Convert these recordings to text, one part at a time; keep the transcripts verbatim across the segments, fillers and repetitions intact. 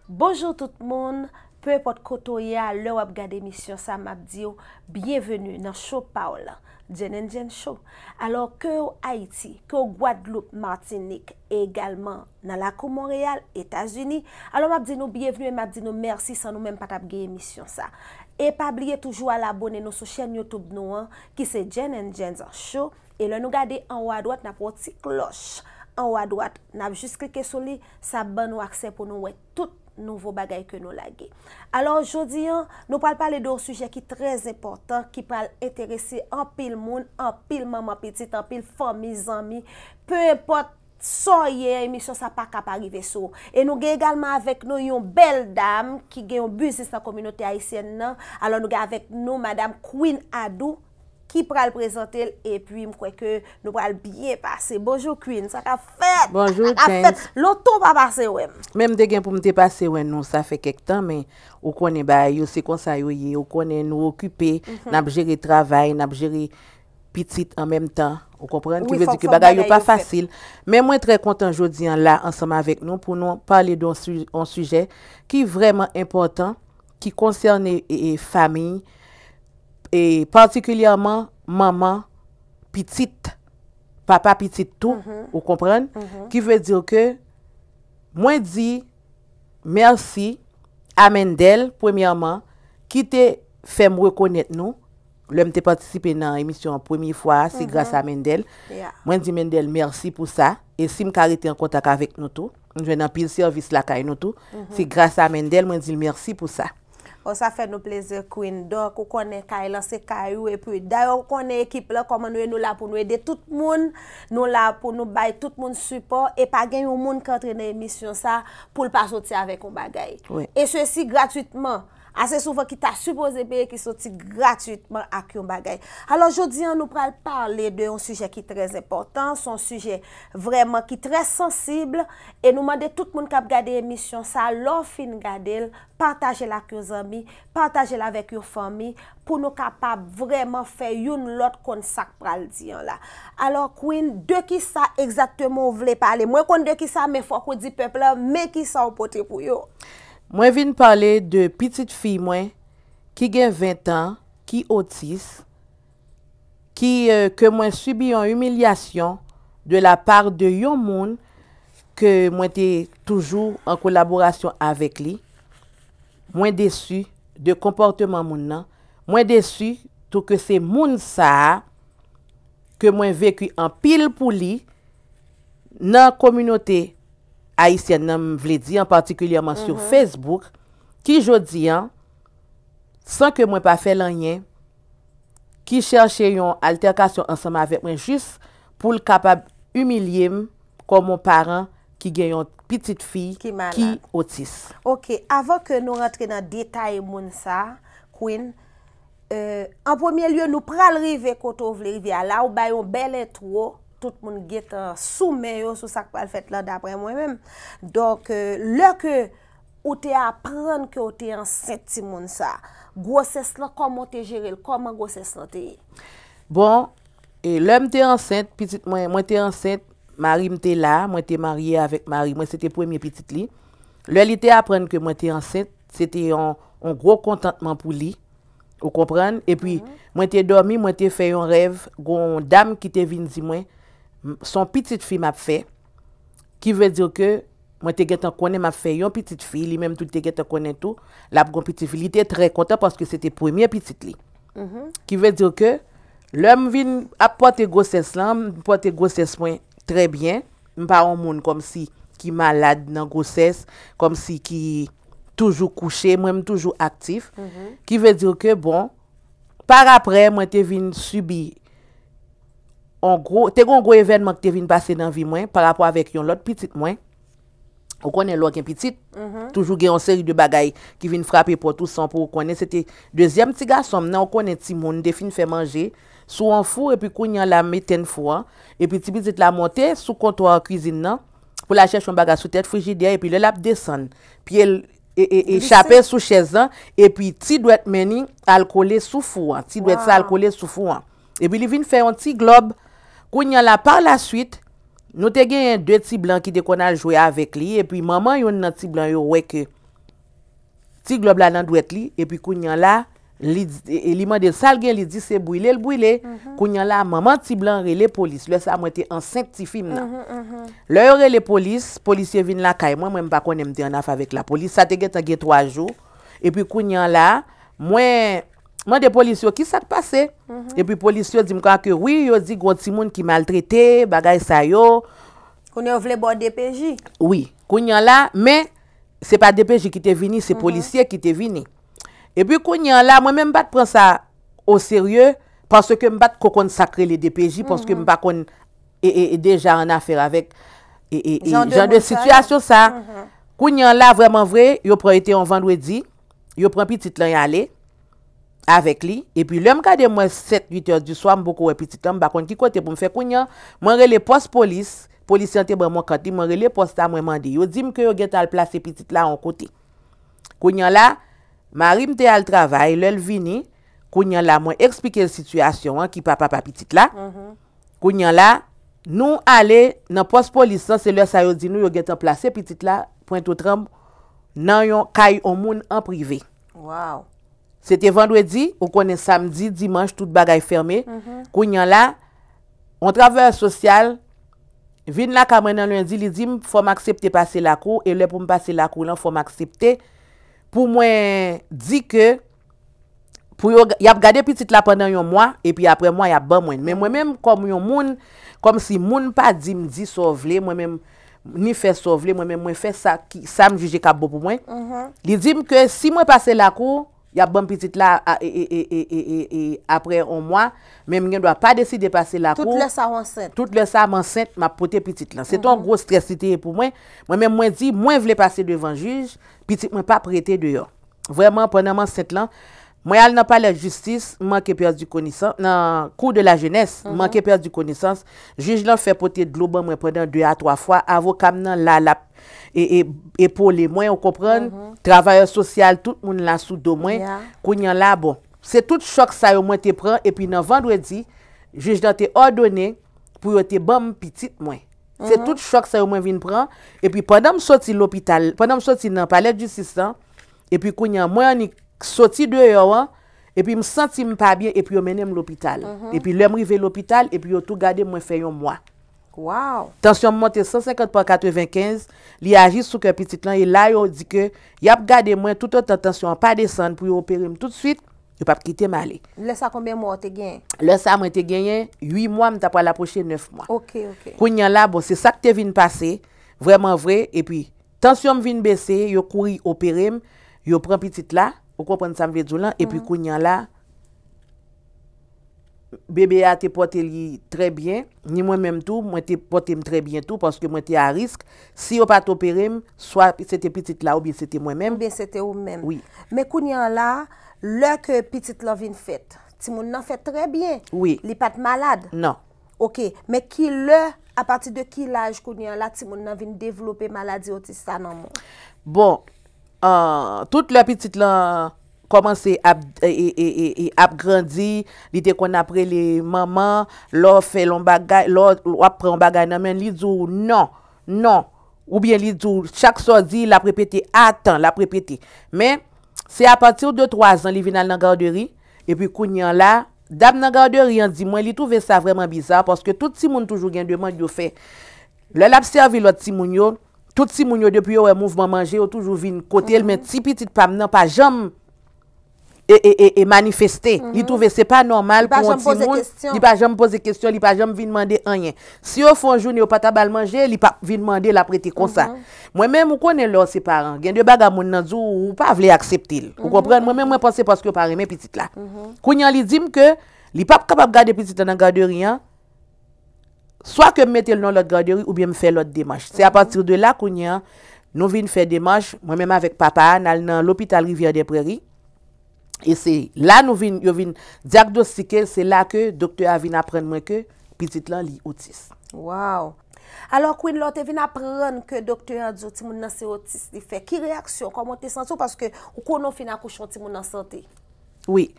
Bonjou tout moun, pe enpòt kote w ye a, lè w ap gade emisyon sa, m ap di w byenveni nan Show Paola, Jen and Jen Show. Alò, ke w Ayiti, ke w Gwadloup, Matinik, e egalman nan lakou Monreyal, Etazini, alò m ap di nou byenveni e m ap di nou mèsi, san nou menm pa t ap gen emisyon sa. E pa bliye toujou al abone nou sou chèn YouTube nou an, ki se Jen and Jen Show. E lè nou gade anwo adwat, n ap wè yon ti klòch anwo adwat. N ap jis klike sou li, sa ap ban nou aksè pou nou wè tout nouvo bagay ke nou lage. Alò, jodi a, nou pral pale de yon sijè ki trè enpòtan, ki pral enterese anpil moun, anpil manman pitit, anpil fanmi, zanmi, pe enpòt sa w ye, emisyon sa pa ka pa rive sou ou. E nou gen egalman avèk nou yon bèl dam ki gen yon biznis nan kominote ayisyèn nan. Alò, nou gen avèk nou Madam Queen Adou, ki pral prezante l, epi m kwè ke nou pral byen pase. Bonjou, Queen, sa k ap fèt? Bonjou, Sa k ap fèt? Lontan w pa pase wè m. Men m te gen pou m te pase wè nou, sa fè kèk tan, men ou konnen bagay yo, se konsa yo ye. Ou konnen nou okipe, n ap jere travay, n ap jere pitit an menm tan. Ou konprann? Ki Wi, vle di fòk, ke fòk bagay yo bagay pa yo fèt. fasil. Men mwen trè kontan jodi a la ansanm avèk nou pou nou pale de yon si-, yon sijè ki vrèman enpòtan, ki konsène, e, e, fanmi, e patikilyèman manman pitit, papa pitit tou, ou konprann? Ki vle di ke mwen di mèsi a Mendel, premyèman, ki te fè m rekonèt nou lè m te patisipe nan emisyon an premye fwa a, se gras a Mendel. Yeah. Mwen di Mendel mèsi pou sa. E si m ka rete an kontak avèk nou tou, m jwenn anpil sèvis lakay nou tou. Se gras a Mendel, mwen di l mèsi pou sa. O, sa fè nou plezi, Queen. Donk, ou konnen kay lan se kay ou, epi dayè ou konnen ekip lan, kòman nou ye, nou la pou nou ede tout moun, nou la pou nou bay tout moun sipò, e pa gen yon moun ki antre nan emisyon sa pou l pa soti avèk yon bagay. Wi. E sesi gratwitman. Ase souvan ki ta sipoze peye ki soti gratwitman ak yon bagay. Alò, jodi a, nou pral pale de yon sijè ki trè enpòtan, se yon sijè vrèman ki trè sansib, e nou mande tout moun k ap gade emisyon sa, lè w fin gade l, pataje l ak yon zanmi, pataje l avèk yon fanmi, pou nou kapab vrèman fè youn lòt konn sa k pral di an la. Alò, Queen, de ki sa egzakteman w vle pale? Mwen konn de ki sa, men fòk ou di pèp la, men ki sa w pote pou yo. Mwen vin pale de pitit fi mwen ki gen ven tan, ki otis, ki, euh, ke mwen sibi yon imilyasyon de la part de yon moun ke mwen te toujou an kolaborasyon avèk li. Mwen desi de konpòteman moun nan. Mwen desi tou ke se moun sa a ke mwen veki anpil pou li nan kominote ayisyèn nan, m vle di, an patikilyèman sou Facebook, ki jodi a, san ke mwen pa fè l anyen, ki chèche yon altèkasyon ansanm avèk mwen jis pou l kapab imilye m kòm yon paran ki gen yon pitit fi Ki ki malad. otis. Ok, avan ke nou rantre nan detay moun sa, Queen, euh, an premye lye, nou pral rive kote w vle rive a. La, ou bay yon bèl entwo, tout moun gentan sou men yo sou sa k pral fèt la, daprè mwen menm. Donk, euh, lè ke ou te aprann ke w te ansent timoun sa, gwosès lan, kòman w te jere l? Kòman gwosès lan te ye? Bon, e lè m te ansent, pitit mwen, mwen te ansent, mari m te la, mwen te marye avèk mari mwen, se te premye pitit li. Lè li te aprann ke mwen te ansent, se te yon, yon gwo kontantman pou li. Ou konprann? Epi, mwen te dòmi, mwen te fè yon rèv, gon dam ki te vin di mwen, m-, se yon pitit fi m ap fè. Ki vle di ke mwen te gentan konnen m ap fè yon pitit fi, li menm tou li te gentan konnen tou, l ap gon pitit fi. Li te trè kontan paske se te premye pitit li. Ki vle di ke lè m vin ap pòte gwosès lan, m pòte gwosès mwen trè byen. M pa yon moun kòmsi ki malad nan gwosès, kòmsi ki toujou kouche, mwen m toujou aktif. Ki vle di ke, bon, par aprè, mwen te vin sibi yon gwo, te gen yon gwo evènman ki te vin pase nan vi mwen pa rapò avèk yon lòt pitit mwen. Ou konnen lè w gen pitit, toujou gen yon seri de bagay ki vin frape pòt ou san pou ou konnen. Se te dezyèm ti gason m nan, ou konnen timoun, m te fin fè manje sou yon fou, epi kounye a la m etenn fou an, epi ti pitit la monte sou kontwa kwizin nan pou l al chèche yon bagay sou tèt frijidè, epi lè l ap desann, pye l e, e, e Glise. chape sou chèz lan, epi ti dwèt men li al kole sou fou an, ti dwèt sa al Wow. kole sou fou an. Epi li vin fè yon ti glòb. Kounye a la, pa la swit, nou te genyen de ti blan ki te konn al jwe avèk li, epi manman youn nan ti blan yo wè ke ti glòb la nan dwèt li, epi kounye a la, li, e, e, li mande l sa l gen, li di se brile l brile. Kounye a la, manman ti blan rele polis. Lè sa, mwen te ansent tifi m nan. Lè yo rele polis, polisye vin lakay mwen, mwen m pa konnen m te annafè avèk lapolis. Sa te gentan gen twa jou. Epi kounye a la, mwen mande polis yo ki sa k pase. Epi polis yo di m kwa ke wi, yo di gon timoun ki maltrete, bagay sa yo. Kounye a yo vle ba w D P J. Wi. Kounye a la, men se pa D P J ki te vini, se polisye ki te vini. Epi kounye a la, mwen menm m pa t pran sa o serye, paske m pa t ko konn sa k rele D P J, paske m pa konn e, e, e deja an afè avèk e, e, e, jan de sitiyasyon sa. Kounye a la, vrèman vre, yo pran, e te yon vandredi, yo pran pitit lan y ale avèk li. Epi lè m gade mwen sèt, uit è di swa, m poko wè pitit lan, m pa konn ki kote pou m fè kounye a. Mwen rele pòs polis, polisye an te ban m yon kat li, mwen rele pòs la, mwen mande. Yo di m ke yo gentan al plase pitit la yon kote. Kounye a la, mari m te al travay, lè l vini, kounye a la, mwen eksplike l sitiyasyon an, ki pa papa pitit la. Kounye a la, nou ale nan pòs polis lan, se lè sa yo di nou yo gentan plase pitit la, Pwentotranm, nan yon kay yon moun an prive. Wow. Se te vandredi, ou konnen samdi, dimanch, tout bagay fèmen. Kounye a la, yon travayè sosyal vin lakay mwen nan lendi, li di m fò m aksepte pase lakou, e lè pou m pase lakou lan, fò m aksepte pou mwen di ke pou yo, y ap gade pitit la pandan yon mwa, epi apre mwa, y ap ban mwen. Men mwen menm, kòm yon moun, kòmsi moun pa di m di sa w vle, mwen menm, ni fè sa w vle, mwen menm, mwen fè sa ki, sa m jije k ap bon pou mwen. Li di m ke si mwen pase lakou, y ap ban m pitit la a, e, e, e, e, e, e, e, apre yon mwa, men m gen dwa pa deside pase lakou. Tout lè sa w ansent. Tout lè sa m ansent, m ap pote pitit lan. Se te yon gwo strès li te ye pou mwen. Mwen menm, mwen di, mwen vle pase devan jij, pitit mwen p ap rete deyò. Vrèman, pandan m ansent lan, mwen al nan palè jistis, m manke pèdi konesans, nan Cour de la Jeunesse, m manke pèdi konesans. Jij lan fè pote dlo ban mwen pandan de a twa fwa. Avoka m nan la, l ap e, e, epole mwen, ou konprann? Travayè sosyal, tout moun la sou do mwen. Kounye a la, bon, se tout chòk sa yo mwen te pran, epi nan vandredi, jij lan te òdone pou yo te ban m pitit mwen. Se tout chòk sa yo mwen vin pran, epi pandan m soti lopital, pandan m soti nan palè jistis lan, epi kounye a, mwen annik soti deyò an, epi m santi m pa byen, epi yo mennen m lopital. Epi lè m rive lopital, epi yo tou gade m, mwen fè yon mwa. Wow. Tansyon m monte san senkant pa katrevenkenz, li aji sou kè pitit lan, e la yo di ke y ap gade mwen toutotan tansyon an pa desann pou yo opere m toutswit, yo p ap kite m ale. Lè sa konbyen mwa w te genyen? Lè sa mwen te genyen uit mwa, m ta pral apwoche nèf mwa. Ok, ok. Kounye a la, bon, se sa k te vin pase, vrèman vre, epi tansyon m vin bese, yo kouri opere m, yo pran pitit la, ou konprann sa m vle di w lan, epi kounye a la, bebe a te pòte li trè byen, ni mwen menm tou, mwen te pòte m trè byen tou, paske mwen te a risk. Si yo pa t opere m, swa se te pitit la oubyen se te mwen menm. Oubyen se te ou menm. Wi. Men kounye a la, lè ke pitit lan vin fèt, timoun nan fèt trè byen. Wi. Li pa t malad. Non. Ok, men ki lè, apati de ki laj kounye a la, timoun nan vin devlope maladi otis sa nan moun? Bon, ah, tout lè pitit lan kòmanse ap, e, e, e, e, e, ap grandi, li te konn ap rele manman, lè w fè l yon bagay, lè w ap pran yon bagay nan men l, li di w non, non, oubyen li di w, chak sa w di, l ap repete, atan, l ap repete. Men, se apati de twa zan li vin al nan gaderi, epi kounye a la, dam nan gaderi an di mwen, li twouve sa vrèman biza, paske tout timoun toujou gen demann yo fè. Lè l ap sèvi lòt timoun yo, tout timoun yo, depi yo wè mouvman manje, yo toujou vin kote l, men ti pitit pa m nan pa janm e, e, e, e manifeste. Li twouve se pa nòmal pou yon timoun, li pa janm poze kesyon, li pa janm vin mande anyen. Si yo fè yon jounen, yo pa ta ba l manje, li p ap vin mande, l ap rete konsa. Mwen menm, ou konnen lè w se paran, gen de bagay moun nan di w, ou pa vle aksepte l. Ou konprann? Mwen menm, mwen panse paske yo pa renmen pitit la. Kounye a, li di m ke li p ap kapab gade pitit la nan gaderi an, swa ke m mete l nan lòt gaderi oubyen m fè lòt demach. Se apati de la, kounye a, nou vin fè demach, mwen menm avèk papa a, n al nan lopital Rivyè dè Prèri. E se la nou vin, yo vin dyagnostike, se la ke doktè a vin aprann mwen ke pitit lan li otis. Wow! Alò, Queen, lè w te vin aprann ke doktè an di w timoun nan se otis li fè, ki reyaksyon, kòman w te santi w? Paske ou konnen w fin akouche yon timoun an sante. Wi.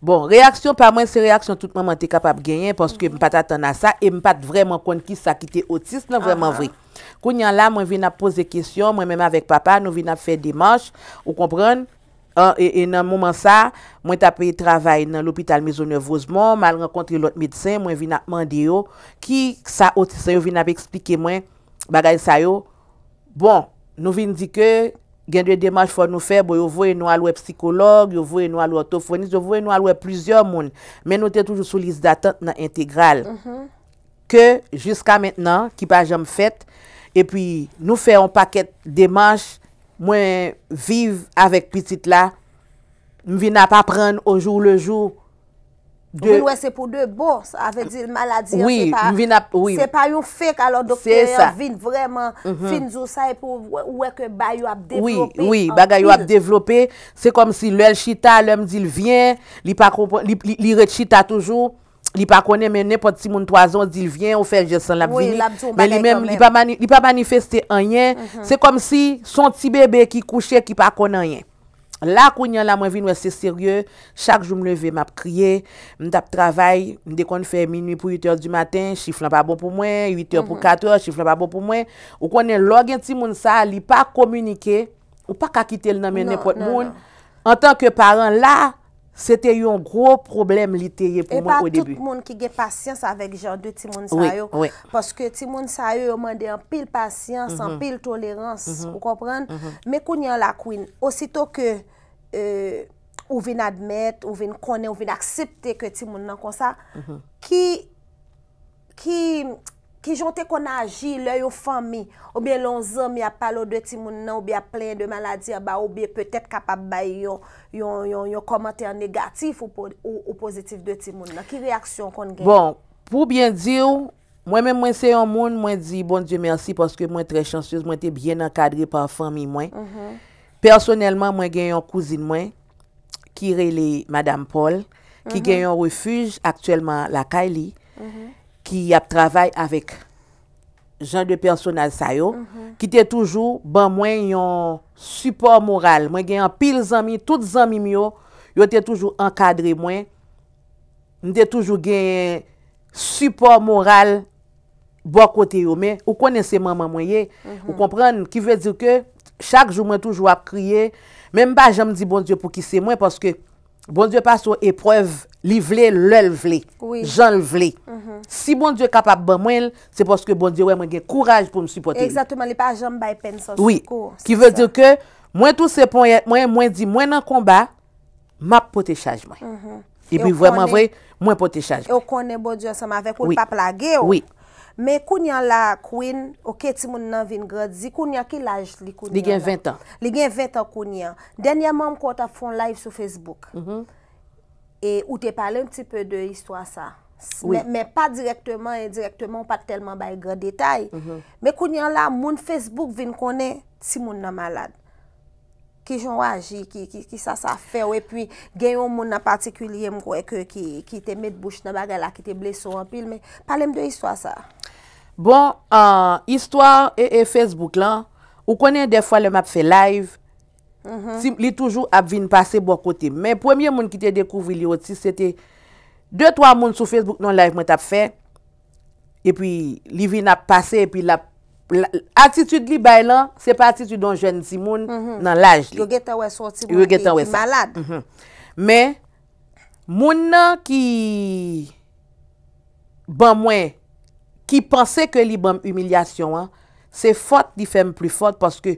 Bon, reyaksyon pa mwen, se reyaksyon tout manman te kapab genyen, paske m pa t atann a sa, e m pa t vrèman konn ki sa ki te otis nan vrèman vre. Kounye a la, mwen vin ap poze kesyon, mwen menm avèk papa, nou vin ap fè demach, ou konprann? An, e, e nan moman sa, mwen t ap travay nan lopital Maisonneuve Rosemont, m al rankontre lòt medsen, mwen vin ap mande yo ki sa otis lan, yo vin ap eksplike mwen bagay sa yo. Bon, nou vin di ke gen de demach fò nou fè, bon, yo voye nou al wè sikològ, yo voye nou al wè òtofwonis, yo voye nou al wè plizyè moun. Men nou te toujou sou lis datant nan entegral. Ke jiska mentnan, ki pa janm fèt, epi nou fè yon pakèt demach, mwen viv avèk pitit la, m vin ap aprann au jour le jour. Ou vin wè se pou de bon, sa vle di maladi an wi, se pa, m vin ap, wi, se pa yon fake, alò doktè an vin vrèman fin di w sa, epi ou wè, ou wè ke bagay yo ap devlope wi, bagay yo ap anpil. Devlope. Se kòmsi lè l chita, lè m di l vyen, li pa konprann, li, li, li ret chita toujou. Li pa konnen, men nenpòt timoun twa zan, ou di l vyen, ou fè jès lan, l ap vini. Wi, l ap di w yon bagay kanmenm. Men li menm, li pa mani-, li pa manifeste anyen. Se kòmsi se yon ti bebe ki kouche, ki pa konn anyen. La, kounye a la, mwen vin wè se serye. Chak jou m leve, m ap kriye. M t ap travay, m te konn fè minui pou uit è di maten, chif lan pa bon pou mwen, uit è pou kat è, chif lan pa bon pou mwen. Ou konnen, lè w gen timoun sa, li pa kominike, ou pa ka kite l nan men nenpòt moun. Antanke paran, la, se te yon gwo pwoblèm li te ye pou mwen o debi. E pa tout moun ki gen pasyans avèk jan de timoun sa yo. Wi, wi. Paske timoun sa yo, yo mande anpil pasyans, anpil tolerans, ou konprann? Men kounye a la, Queen, osito ke, e, ou vin admèt, ou vin konnen, ou vin aksepte ke timoun nan konsa, ki ki, ki jan w te konn aji lè yon fanmi oubyen lè yon zanmi ap pale w de timoun nan oubyen ap plenyen de maladi an ba w oubyen petèt kapab bay yon, yon, yon, yon kòmantè negatif ou, po- ou, ou pozitif de timoun nan? Ki reyaksyon w konn genyen? Bon, pou byen di w, mwen menm mwen se yon moun, mwen di Bondye mèsi paske mwen trè chansez, mwen te byen ankadre pa fanmi mwen. Pèsonèlman, mwen gen yon kouzin mwen ki rele Madam Paul, ki gen yon refij aktyèlman lakay li, ki ap travay avèk jan de pèsonaj sa yo, ki te toujou ban mwen yon sipò moral. Mwen gen anpil zanmi, tout zanmi m yo, yo te toujou ankadre mwen. M te toujou gen sipò moral bò kote yo, men ou konnen se manman mwen ye, ou konprann, ki vle di ke chak jou mwen toujou ap kriye, men m pa janm di Bondye pouki se mwen, paske Bondye pase yon eprèv, li vle, lè l vle, jan l vle. Si Bondye kapab ban mwen l, se paske Bondye wè mwen gen kouraj pou m sipòte l. Egzakteman, li pa janm bay pèn san sekou. Wi, ki vle di ke mwen touse ponyèt mwen, mwen di mwen nan konba, m ap pote chaj mwen. Epi vrèman vre, mwen pote chaj mwen. E w konnen Bondye ansanm avèk ou, l p ap lage w. Wi. Men kounye a la, Queen, oke, timoun nan vin grandi. Kounye a, ki laj li kounye a la? Li gen ven tan. Li gen ven tan kounye a. Dènyèman, m kwè w t ap fè yon live sou Facebook. E ou te pale yon ti pe de istwa sa. Wi. Men, men pa dirèkteman, endirèkteman, ou pa t tèlman bay gran detay. Men kounye a la, moun Facebook vin konnen timoun nan malad. Kijan w aji, ki, ki, ki sa sa fè w? Epi, gen yon moun an patikilye, m kwè ke ki, ki te met bouch nan bagay la, ki te blese w anpil, men pale m de istwa sa. Bon, ah, istwa e, e Facebook lan, ou konnen dèfwa lè m ap fè live, ti, li toujou ap vin pase bò kote m. Men premye moun ki te dekouvri li otis, se te de twa moun sou Facebook nan live mwen t ap fè. Epi li vin ap pase, epi l ap, l, atitid li bay lan, se pa atitid yon jèn timoun nan laj li. Yo gentan wè se yon timoun ki, ki malad. Men, moun nan ki ban mwen, ki panse ke li ban m imilyasyon an, se fòt li fè m pli fòt, paske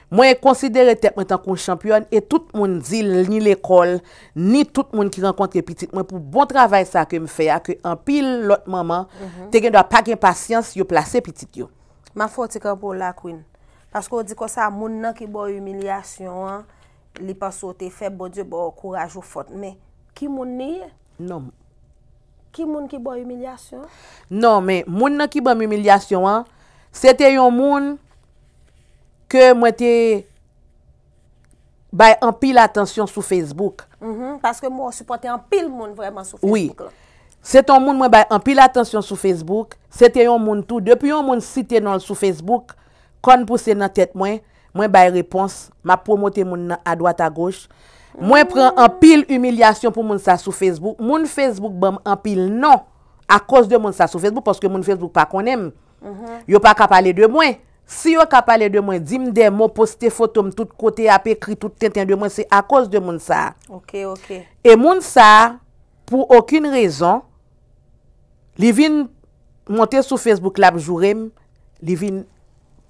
mwen konsidere tèt mwen tankou yon chanpyòn, e tout moun di l, ni lekòl, ni tout moun ki rankontre pitit mwen, pou bon travay sa ke m fè a, ke anpil lòt manman te gen dwa pa gen pasyans, yo plase pitit yo. M ap fè w ti kanpe w la, Queen. Paske w di konsa, moun nan ki ba w imilyasyon an, li panse w te fèb, Bondye ba w kouraj ou fòt. Men, ki moun li ye? Non. Ki moun ki ba w imilyasyon an? Non, men moun nan ki ban m imilyasyon an, se te yon moun ke mwen te bay anpil atansyon sou Facebook. Mhm, paske m wè w sipòte anpil moun vrèman sou Facebook lan. Wi. Se te yon moun mwen bay anpil atansyon sou Facebook. Se te yon moun tou, depi yon moun site non l sou Facebook, kòn pouse nan tèt mwen, mwen bay repons, m ap pwomote moun nan adwat agoch. Mwen pran anpil imilyasyon pou moun sa sou Facebook. Moun Facebook ban m anpil non akoz de moun sa sou Facebook, paske moun Facebook pa konnen m. Yo pa ka pale de mwen. Si yo ka pale de mwen, di m de mo, poste foto m tout kote, ap ekri tout tenten de mwen, se akoz de moun sa. Ok, ok. E moun sa, pou okenn rezon, li vin monte sou Facebook, l ap joure m, li vin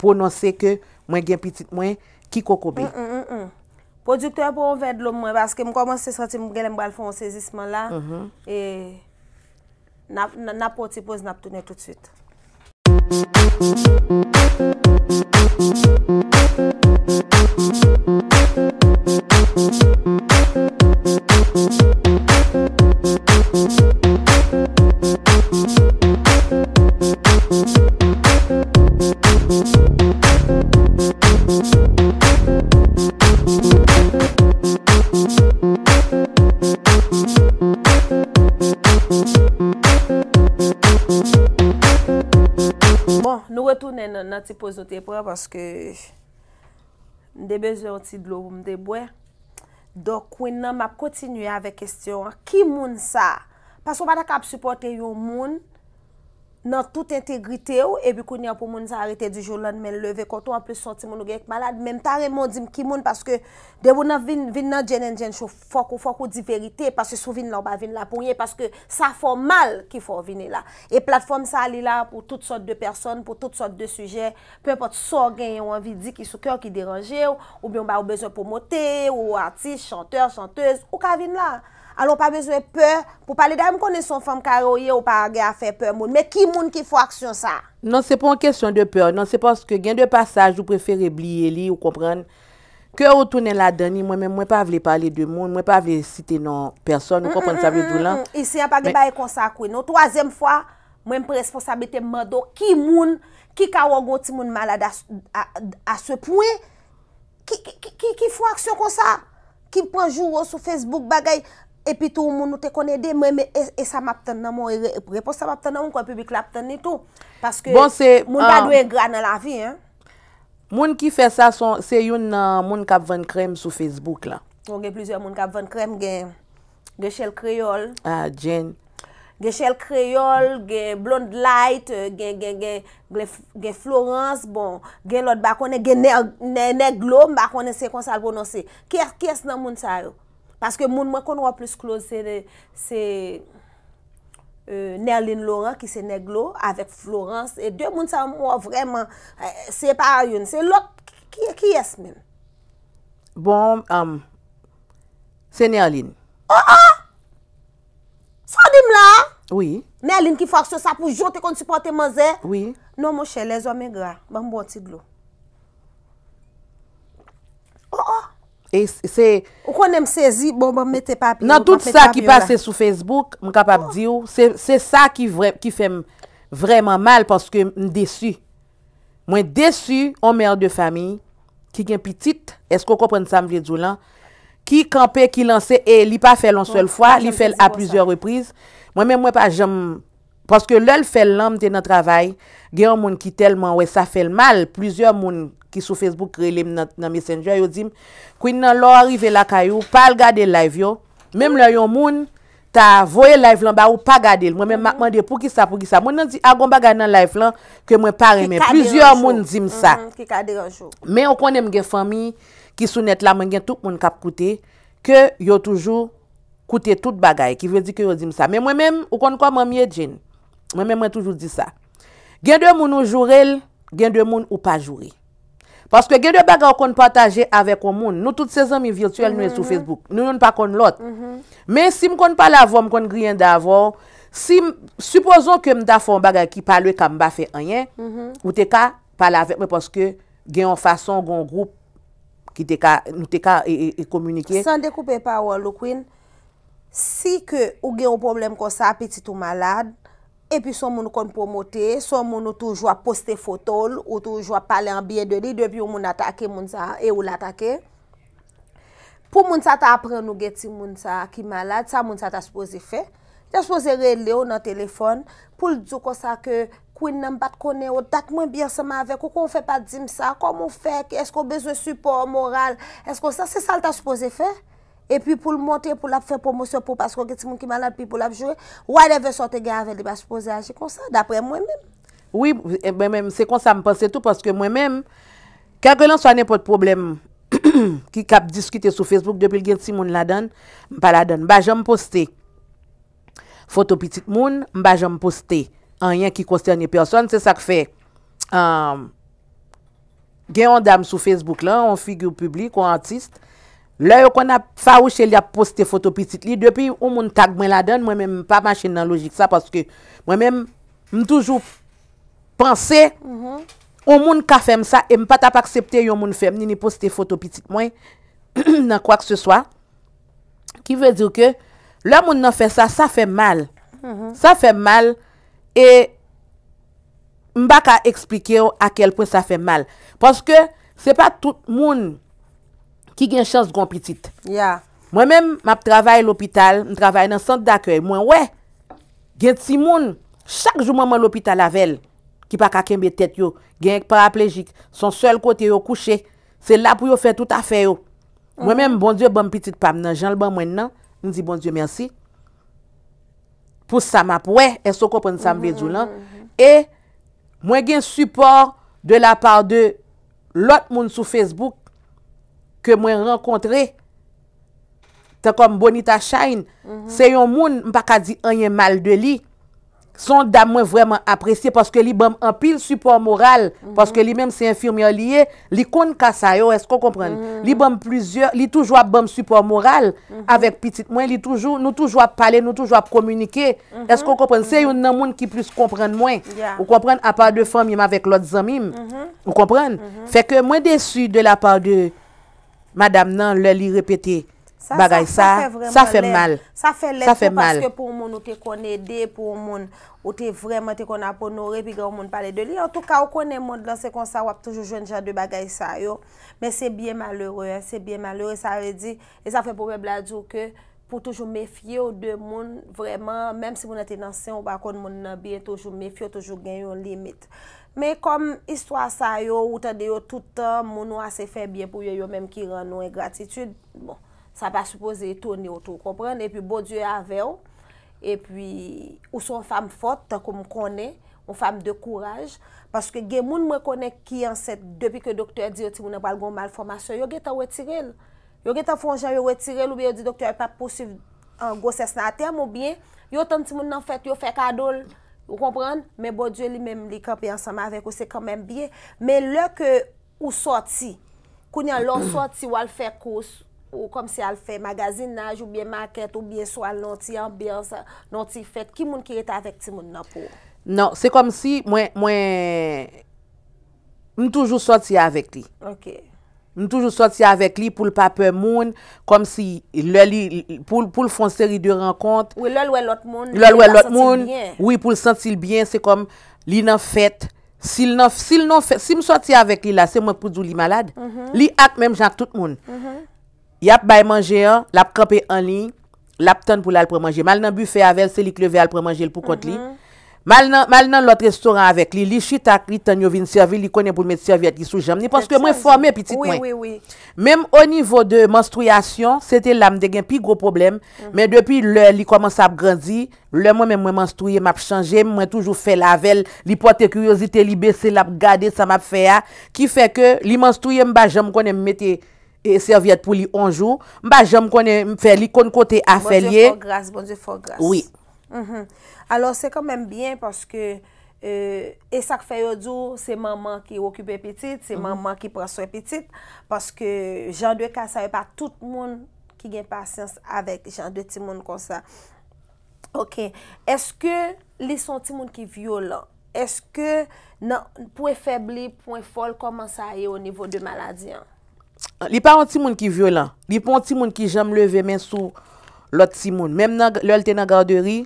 pwononse ke mwen gen pitit mwen ki kokobe. Pwodiktè, pran yon vè dlo mwen, paske m kòmanse santi m genlè m pral fè yon sezisman la. E n ap, n ap pran yon ti poz, n ap tounen toutswit. Bon, nou retounen nan, nan ti poz nou te pran paske m te bezwen yon ti dlo pou m te bwè. Donk, Queen nan, m ap kontinye avèk kesyon an. Ki moun sa? Paske w pa ta ka ap sipòte yon moun nan tout entegrite w, epi kounye a pou moun sa a rete di jou lannmen l leve kont ou, anplis se yon timoun ou gen k malad, men m ta renmen w di m ki moun, paske depi w nan vin, vin nan Jane and Jane Show, fòk ou, fòk ou di verite, paske si w vin la, w pa vin la pou ryen, paske sa fè w mal ki fè w vini la. E platfòm sa a, li la pou tout sòt de pèsòn, pou tout sòt de sijè, pe enpòt sa w genyen, w anvi di ki sou kè w, ki deranje w, oubyen w ba ou bezwen pwomote, ou atis, chantè, chantez, ou ka vin la. Alò, w pa bezwen pè pou pale. Dayè, m konnen se yon fanm kare w ye, ou pa gen afè pè moun. Men ki moun ki fè w aksyon sa a? Non, se pa yon kesyon de pè. Non, se paske gen de pasaj ou prefere bliye li, ou konprann. Ke ou tounen ladan li, mwen menm, mwen pa vle pale de moun, mwen pa vle site non pèsòn, ou konprann sa m vle di w lan. Isi a pa gen bagay konsa, Queen. Yon twazyèm fwa, mwen m pran responsablite m mande w ki moun ki ka wè w gen yon timoun malad a, a, a ce point, ki, ki, ki, ki, ki fè w aksyon konsa, ki pran joure w sou Facebook, bagay, epi tou yon moun ou te konn ede, mwen, men, e, e sa m ap tann nan men w, e re-, repons sa m ap tann nan men w, m kwè piblik la ap tann li tou. Paske Bon, se, moun pa um, dwe engra nan lavi, en. Moun ki fè sa se yon, se youn nan moun k ap vann krèm sou Facebook lan. Bon, gen plizyè moun k ap vann krèm, gen, gen Shell Kreyòl. Ah, Jane. Gen Shell Kreyòl, gen Blonde Light, euh, gen, gen, gen, gen, gen Florence, bon, gen lòt m pa konnen, gen Nè-, Nè-, Nèglo, m pa konnen se konsa l pwononse. Kiyès, kiyès nan moun sa yo? Paske moun mwen konn wè plis close se, se, euh, Nerline Laurent ki se Nèglo avèk Florence. E de moun sa yo m wè vrèman, eh, se pa youn, se lòt. Ki, kiyès menm? Bon, um, se Nerline. Oh, oh! Sa w di m la a? Wi. Nerline ki fè aksyon sa pou jan w te konn sipòte manzè? Wi. Non, monchè, les hommes ingrats. Ban m bwè yon ti dlo. Oh, oh! E s-, se Ou konnen m sezi, bon, ban m mete papye yo, Nan m tout ap met sa papye ki yo la. Pase sou Facebook, m kapab di w, se, se sa ki vrè, ki fè m vrèman mal paske m desi. Mwen desi, on mè de famiy ki gen pitit, èske w konprann sa m vle di w lan? Ki kanpe, ki lanse, e li pa fè l yon sèl fwa, li fè l a plizyè repriz. Mwen menm, mwen pa janm, paske lè l fè l lan, m te nan travay, gen yon moun ki tèlman wè sa fè l mal, plizyè moun ki sou Facebook rele m nan, nan Messenger, yo di m, Queen nan, lè w rive lakay ou, pa al gade live yo, menm lè yon moun ta voye live lan ba ou, pa gade l. Mwen menm, m ap mande poukisa, poukisa. Moun nan di, a, gon bagay nan live lan ke mwen pa renmen. Plizyè moun di m sa. Ki ka deranje w. Men ou konnen m gen fanmi ki sou nèt la, mwen gen tout moun k ap koute, ke yo toujou koute tout bagay, ki vle di ke yo di m sa. Men mwen menm, ou konn kòman m ye, Jane. Mwen menm, mwen toujou di sa. Gen de moun ou joure l, gen de moun ou pa joure. Paske gen de bagay ou konn pataje avèk yon moun. Nou tout se zanmi vityèl nou ye sou Facebook. Nou youn pa konn lòt. Men si m konn pale avè w, m konn griyen da avè w, si m, sipozon ke m ta fè yon bagay ki pa le ka, m pa fè anyen, ou te ka pale avèk mwen paske gen yon fason, gen yon gwoup ki te ka, nou te ka e, e, e kominike. San dekoupe pawòl ou, Queen, si ke ou gen yon pwoblèm konsa, pitit ou malad, epi se yon moun ou konn pwomote, se yon moun ou toujou ap poste foto l, ou toujou ap pale an byen de li, depi yon moun atake moun sa a, e ou l atake. Pou moun sa ta aprann ou gen timoun sa a ki malad, sa moun sa ta sipoze fè? Li ta sipoze rele w nan telefòn pou l di w konsa ke, Queen nan, m pa t konnen w, dat mwen byen ansanm avèk ou, kòman w fè pa t di m sa? Kòman w fè? Èske w bezwen sipò moral? Èske w sa? Se sa l ta sipoze fè. epi pou l monte, pou l ap fè pwomosyon pou, paske gen timoun ki malad, pi pou l ap joure, whatever sa w te gen avè l, li pa sipoze aji konsa, daprè mwen menm. Wi, e, mwen menm, se konsa m panse tou, paske mwen menm, kèlkelanswa nenpòt pwoblèm ki k ap diskite sou Facebook, depi l gen timoun ladan l, m pa ladan l. M pa janm poste foto pitit moun, m pa janm poste anyen ki konsène pèsòn. Se sa k fè, um, gen yon dam sou Facebook lan, yon figi piblik, yon atis. Lè yo konn ap fawouche l, y ap poste foto pitit li. Depi yon moun tag mwen ladan l, mwen menm, m pa mache nan lojik sa, paske mwen menm, m toujou panse, yon moun ka fè m sa, e m pa t ap aksepte yon moun fè m ni, ni poste foto pitit mwen nan kwakseswa. Ki vle di ke lè moun nan fè sa, sa fè m mal. Sa fè m mal, e m pa ka eksplike w a kèl pwen sa fè m mal. Paske se pa tout moun ki gen chans gon pitit. Ya. Mwen menm, m ap travay lopital, m travay nan sant dakèy. Mwen wè, gen timoun, chak jou manman lopital avè l, ki pa ka kenbe tèt yo, gen paraplejik, se yon sèl kote yo kouche, se la pou yo fè tout afè yo. Mwen menm, Bondye ban m pitit pa m nan, jan l ban mwen nan, m di Bondye mèsi pou sa m ap wè. Èske w konprann sa m vle di w lan? E mwen gen sipò de la part de lòt moun sou Facebook ke mwen rankontre, tan kòm Bonita Shine. Se yon moun, m pa ka di anyen mal de li. Se yon dam mwen vrèman apresye paske li ban m anpil sipò moral, paske li menm se enfimyè li ye, li konn ka sa yo, èske w konprann? Li ban m plizyè, li toujou ap ban m sipò moral avèk pitit mwen, li toujou, nou toujou ap pale, nou toujou ap kominike. Èske w konprann? Se youn nan moun ki plis konprann mwen. Ou konprann? Apa de fanmi m avèk lòt zanmi m. Ou konprann? Fè ke mwen desi de la part de madanm nan lè li repete bagay sa, sa fè m mal. Sa fè lèd tou paske pou yon moun ou te konn ede, pou yon moun ou te vrèman te konn ap onore, epi gen yon moun pale de li. Antouka, ou konnen mond lan se konsa, w ap toujou jwenn jan de bagay sa yo. Men se byen malere, se byen malere, sa vle di, e sa fè pwovèb la di w ke pou toujou mefye w de moun vrèman, menm si moun nan te nan sen, ou pa konn moun nan byen, toujou mefye w, toujou gen yon limit. Men kòm istwa sa yo, ou tande yo tout tan, moun ou ase fè byen pou yo, yo menm ki rann ou engratitid, bon, sa pa sipoze etone w tou, w konprann? Epi Bondye avè w, epi ou se yon fanm fòt, tankou m konnen, yon fanm de kouraj, paske gen moun mwen konnen ki ansent, depi ke doktè di yo timoun nan pral gen yon malfòmasyon, yo gentan retire l. Yo gentan fè yon jan yo retire l, oubyen yo di doktè a p ap pouswiv gwosès nan atèm, oubyen yo tann timoun nan fèt, yo fè kado l, ou konprann? Men Bondye li menm, li kanpe ansanm avèk ou, se kanmenm byen. Men lè ke ou sòti, kounye a lè w sòti, w al fè kous, ou kòmsi al fè magazinaj, oubyen makèt, oubyen swa al nan yon ti anbyans, nan yon ti fèt, ki moun ki rete avèk timoun nan pou ou? Non, se kòmsi mwen, mwen, m toujou sòti avèk li. Ok. M toujou sòti avèk li pou l pa pè moun, kòmsi lè li, pou, pou l fè yon seri de rankont. Wi, lè l wè lòt moun, lè l wè lòt moun, wi, pou l santi l byen, se kòm li nan fèt. Si l nan, si l nan fèt, si m sòti avèk li la, se mwen k pou di w li malad. Li ak menm jan ak tout moun. Y ap bay manje an, l ap kanpe anliy, l ap tann pou l al pran manje. M al nan bife avè l, se li k leve al pran manje l pou kont li. M al nan, m al nan lòt restoran avèk li, li chita, li tann yo vin sèvi l, li konnen pou l met sèvyèt li sou janm ni, paske mwen fòme pitit mwen. Menm o nivo de manstriyasyon, se te la m te gen pi gwo pwoblèm, men depi lè li kòmanse ap grandi, lè mwen menm mwen manstriye, m ap chanje m, mwen toujou fè l avè l, li pòte kiryozite, li bese, l ap gade sa m ap fè a, ki fè ke li manstriye, m pa janm konnen m mete e sèvyèt pou li on jou. M pa janm konnen m fè, li konn kote afè l ye. Bondye fè w gras, Bondye fè w gras. Wi. Alò, se kanmenm byen paske, e sa k fè yo di w se manman ki okipe pitit, se manman ki pran swen pitit, paske jan de ka sa yo pa tout moun ki gen pasyans avèk jan de timoun konsa. Ok. Èske li se yon timoun ki vyolan? Èske nan pwen fèb li, pwen fò l, kòman sa ye o nivo de maladi an? Li pa yon timoun ki vyolan. Li pa yon timoun ki janm leve men sou lòt timoun. Menm nan, lè l te nan gaderi,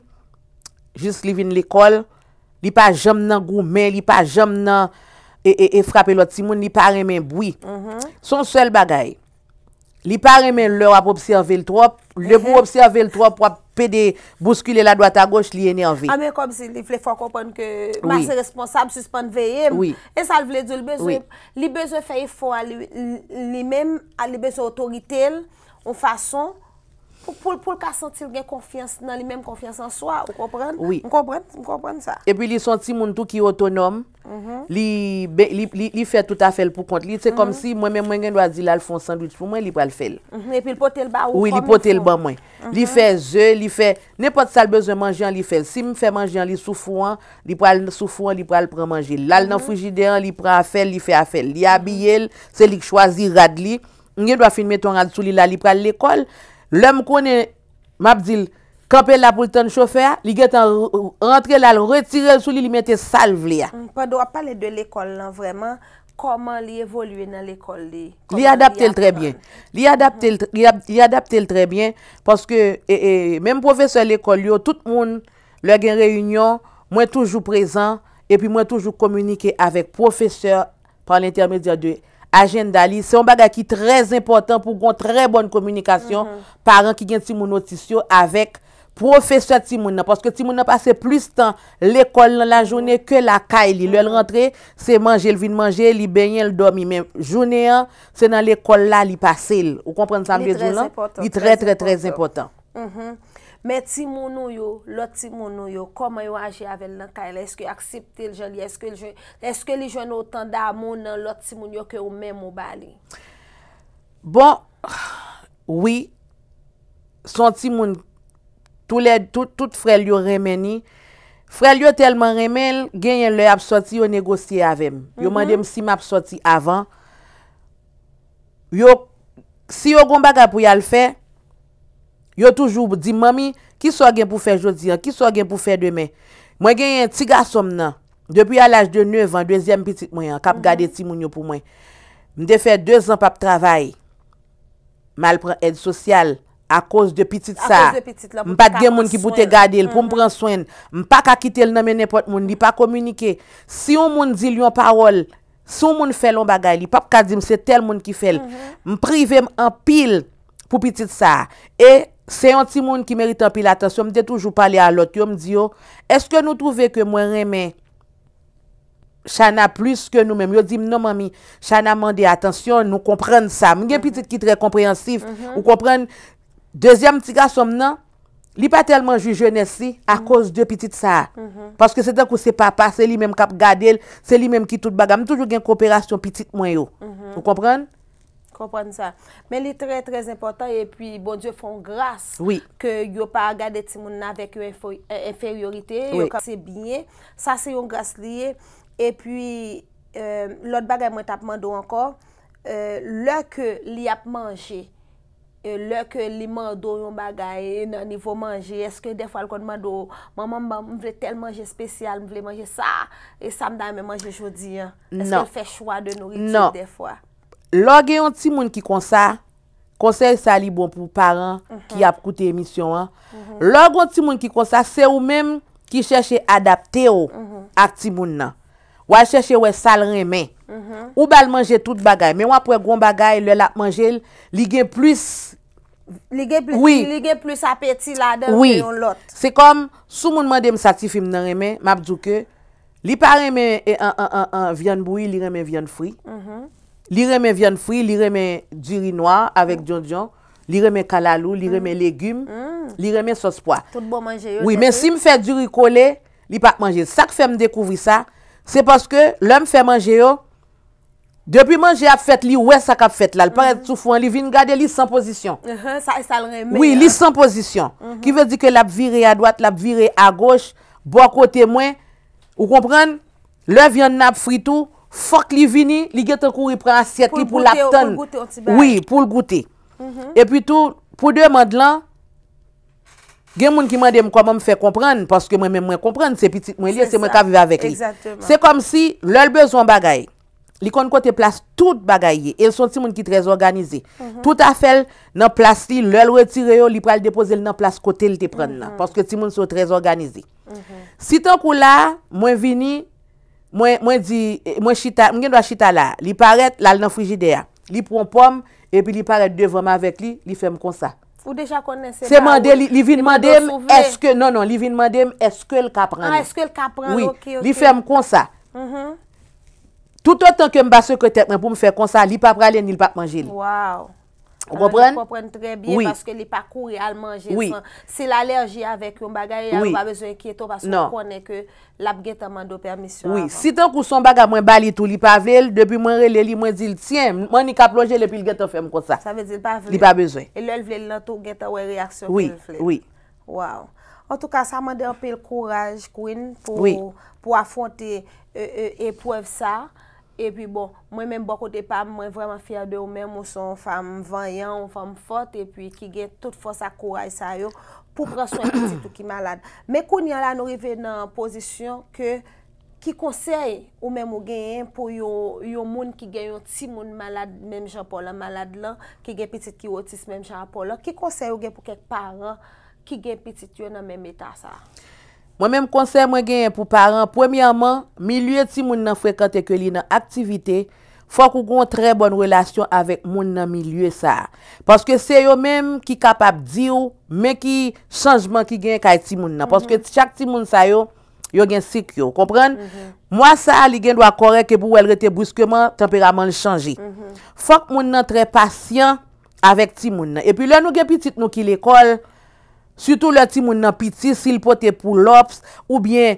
jis li vin lekòl, li pa janm nan goumen, li pa janm nan e, e, e frape lòt timoun, li pa renmen bri. Se yon sèl bagay. Li pa renmen lè w ap obsève l twòp. Depi w obsève l twòp, w ap pede bouskile l adwat agoch, li enève. A men kòmsi li vle fè w konprann ke m ase responsab, sispann veye m. E sa l vle di w, li bezwen, li bezwen fè efò a li, li menm, a li bezwen otorite l, yon fason Pou, pou, pou l ka santi l gen konfyans nan li menm, konfyans an swa, ou konprann? Wi. M konprann, m konprann sa. Epi li se yon timoun tou ki otonòm. Li, be- li, li, li fè tout afè l pou kont li. Se kòmsi mwen menm mwen gen dwa di l al fè yon sandwich pou mwen, li pral fè l. Mhm, epi l pote l ba ou Wi, li kòm pote l ban mwen. Li fè ze, li fè nenpòt sa l bezwen manje an, li fè l. Si m fè manje an, li sou fou an, li pral sou fou an, li pral pran manje l. L al nan frijidè an, li pran afè l, li fè afè l. Li abiye l, se li k chwazi rad li. M gen dwa fin mete yon rad sou li la, li pral lekòl. Lè m konnen, m ap di l, kanpe la pou l tann chofè a, li gentan r- r- rantre la, l retire l sou li, li mete sa l vle a. Mm, pandan w ap pale de lekòl lan vrèman, kòman li evolye nan lekòl li? Li Kòman li adapte l trè aprann? Byen. Li adapte l tr- li ap- li adapte l trè byen paske e, e, menm pwofesè lekòl yo, tout moun, lè gen reyinyon, mwen toujou prezan epi mwen toujou kominike avèk pwofesè pa lentèmedyè de ajanda li. Se yon bagay ki trè enpòtan pou gon trè bòn kominikasyon paran ki gen timoun otis yo avèk pwofesè timoun nan. Paske timoun nan pase plis tan lekòl nan lajounen ke lakay li. Lè l rantre, se manje l vin manje, li benyen, l dòmi. Men jounen an, se nan lekòl la li pase l. Ou konprann sa m vle di w lan? Li trè, trè, trè enpòtan. Mhm. Men timoun ou yo, lòt timoun ou yo, kòman yo aji avè l nan kay la? Èske yo aksepte l jan l ye? Èske l jwenn, èske li jwenn otan damou nan lòt timoun yo ke ou menm ou ba li? Bon, wi, se yon timoun, tou lè, tout, tout frè l yo renmen ni. Frè l yo tèlman renmen l, genyen lè y ap sòti, yo negosye avè m. Yo mande m si m ap sòti avan. Yo, si yo gon bagay pou y al fè, yo toujou di m, manmi, kisa w gen pou fè jodi a? Kisa w gen pou fè demen? Mwen genyen ti gason m nan, depi a laj de nèf an, dezyèm pitit mwen an, k ap gade timoun yo pou mwen. M te fè dezan p ap travay. M al pran èd sosyal akoz de pitit sa a. M pa t gen moun ki pou te gade l, pou m pran swen l. M pa ka kite l nan men nenpòt moun, li pa kominike. Si yon moun di l yon pawòl, si yon moun fè l yon bagay, li p ap ka di m se tèl moun ki fè l. M prive m anpil pou pitit sa a. E se yon timoun ki merite anpil atansyon. M te toujou pale a lòt yo, m di yo, èske nou twouve ke mwen renmen Chana plis ke nou menm? Yo di m, non, manmi, Chana mande atansyon, nou konprann sa. M gen pitit ki trè konpreyansif, ou konprann? Dezyèm ti gason m nan, li pa tèlman jwi jenès li akoz de pitit sa a. Paske se tankou se papa, se li menm k ap gade l, se li menm ki tout bagay. M toujou gen koperasyon pitit mwen yo. Ou konprann? Konprann sa. Men li trè, trè enpòtan, epi Bondye fè yon gras ke yo pa gade timoun nan avèk yon enfo- eh, enferyorite, yo ka se byen. Sa se yon gras li ye. Epi, eh, lòt bagay mwen t ap mande w ankò, eh, lè ke li ap manje, eh, lè ke li mande w yon bagay nan nivo manje, èske dèfwa l konn mande w, manman, m ban- m vle tèl manje espesyal, m vle manje sa, e sa m ta renmen manje jodi a? Èske l fè chwa de nouriti dèfwa? Lè w gen yon timoun ki konsa, konsèy sa li bon pou paran ki ap koute emisyon an. Lè w gen yon timoun ki konsa, se ou menm ki chèche adapte w ak timoun nan. W al chèche wè sa l renmen. Ou ba l manje tout bagay, men w ap wè gon bagay, lè l ap manje l, li gen plis Li gen plis, li gen plis apeti ladan l ke yon lòt. Se kòm, si yon moun mande m sa tifi m nan renmen, m ap di w ke li pa renmen e, an, an, an, an, vyann bouyi, li renmen vyann fri. Li renmen vyann fri, li renmen diri nwa avèk dyondyon, li renmen kalalou, li renmen legim, li renmen sòs pwa. Tout bon manje yo nèt, wi. Wi, men si m fè diri kole, li p ap manje l. Sa k fè m dekouvri sa, se paske lè m fè manje yo, depi manje ap fèt, li wè sa k ap fèt la. Li parèt sou fou an, li vin gade, li san pozisyon. Sa, sa l renmen. Wi, li san pozisyon. Ki vle di ke l ap vire adwat, l ap vire agoch, bò kote mwen. Ou konprann? Lè vyann nan ap fri tou, fòk li vini, li gentan kouri pran asyèt li pou l ap tann. Pou l goute yon ti bagay. Wi, pou l goute. Epi tou, pou demann lan, gen moun ki mande m kòman m fè konprann, paske mwen menm mwen konprann, se pitit mwen li ye, se mwen k ap viv avèk li. Se kòmsi, lè l bezwen yon bagay, li konn kote plas tout bagay ye, e l se yon timoun ki trè òganize. Tout afè l nan plas li, lè l retire yo, li pral depoze l nan plas kote l te pran l nan, paske timoun se yo trè òganize. Si tankou la, mwen vini, mwen, mwen di, mwen chita, m gen dwa chita la, li parèt, l al nan frijidè a, li pran yon pòm, epi li parèt devan m avèk li, li fè m konsa. Ou deja konnen se pa ou. Se mande li, li vin mande m èske, non, non, li vin mande m èske l ka pran li. Ah, èske l ka pran l, ok, ok. Wi, li fè m konsa. Toutotan ke m pa sekwe tèt mwen pou m fè konsa, li pa prale ni l p ap manje l. Wow. Ou konprann? Konprann trè byen paske li pa kouri al manje san. Si l alèji avèk yon bagay, ou pa bezwen enkyete w paske ou konnen ke l ap gentan mande w pèmisyon avan. Wi, si tankou se yon bagay mwen ba li tou, li pa vle l, depi mwen rele li, mwen di l, tyen, m annik ap lonje l epi l gentan fè m konsa. Sa vle di l pa vle. Li pa bezwen. E lè l vle l lan tou, ou gentan wè reyaksyon ke l vle. Wi, wi. Wow. Antouka, sa mande anpil kouraj, Queen, pou, pou afwonte e, e, eprèv sa. Epi bon, mwen menm bò kote pa m, mwen vrèman fyè de ou menm, ou se yon fanm vanyan, yon fanm fòt, epi ki gen tout fòs ak kouraj sa yo pou pran swen pitit ou ki malad. Men kounye a la, nou rive nan pozisyon ke, ki konsèy ou menm ou genyen pou yon, yon moun ki gen yon timoun malad menm jan pa w lan malad lan, ki gen pitit ki otis menm jan pa w lan, ki konsèy ou gen pou kèk paran ki gen pitit yo nan menm eta sa a? Mwen menm konsèy mwen genyen pou paran, premyèman, milye timoun nan frekante ke li nan aktivite, fòk ou gen yon trè bòn relasyon avèk moun nan milye sa a. Paske se yo menm ki kapab di w men ki chanjman ki genyen kay timoun nan. Paske chak timoun sa yo, yo gen sik yo. Ou konprann? Mwa sa a, li gen dwa kòrèk epi w wè l rete briskeman, tanperaman l chanje. Fòk moun nan trè pasyan avèk timoun nan. Epi lè nou gen pitit nou ki lekòl, sitou lè timoun nan piti, si l pote pou lòps, oubyen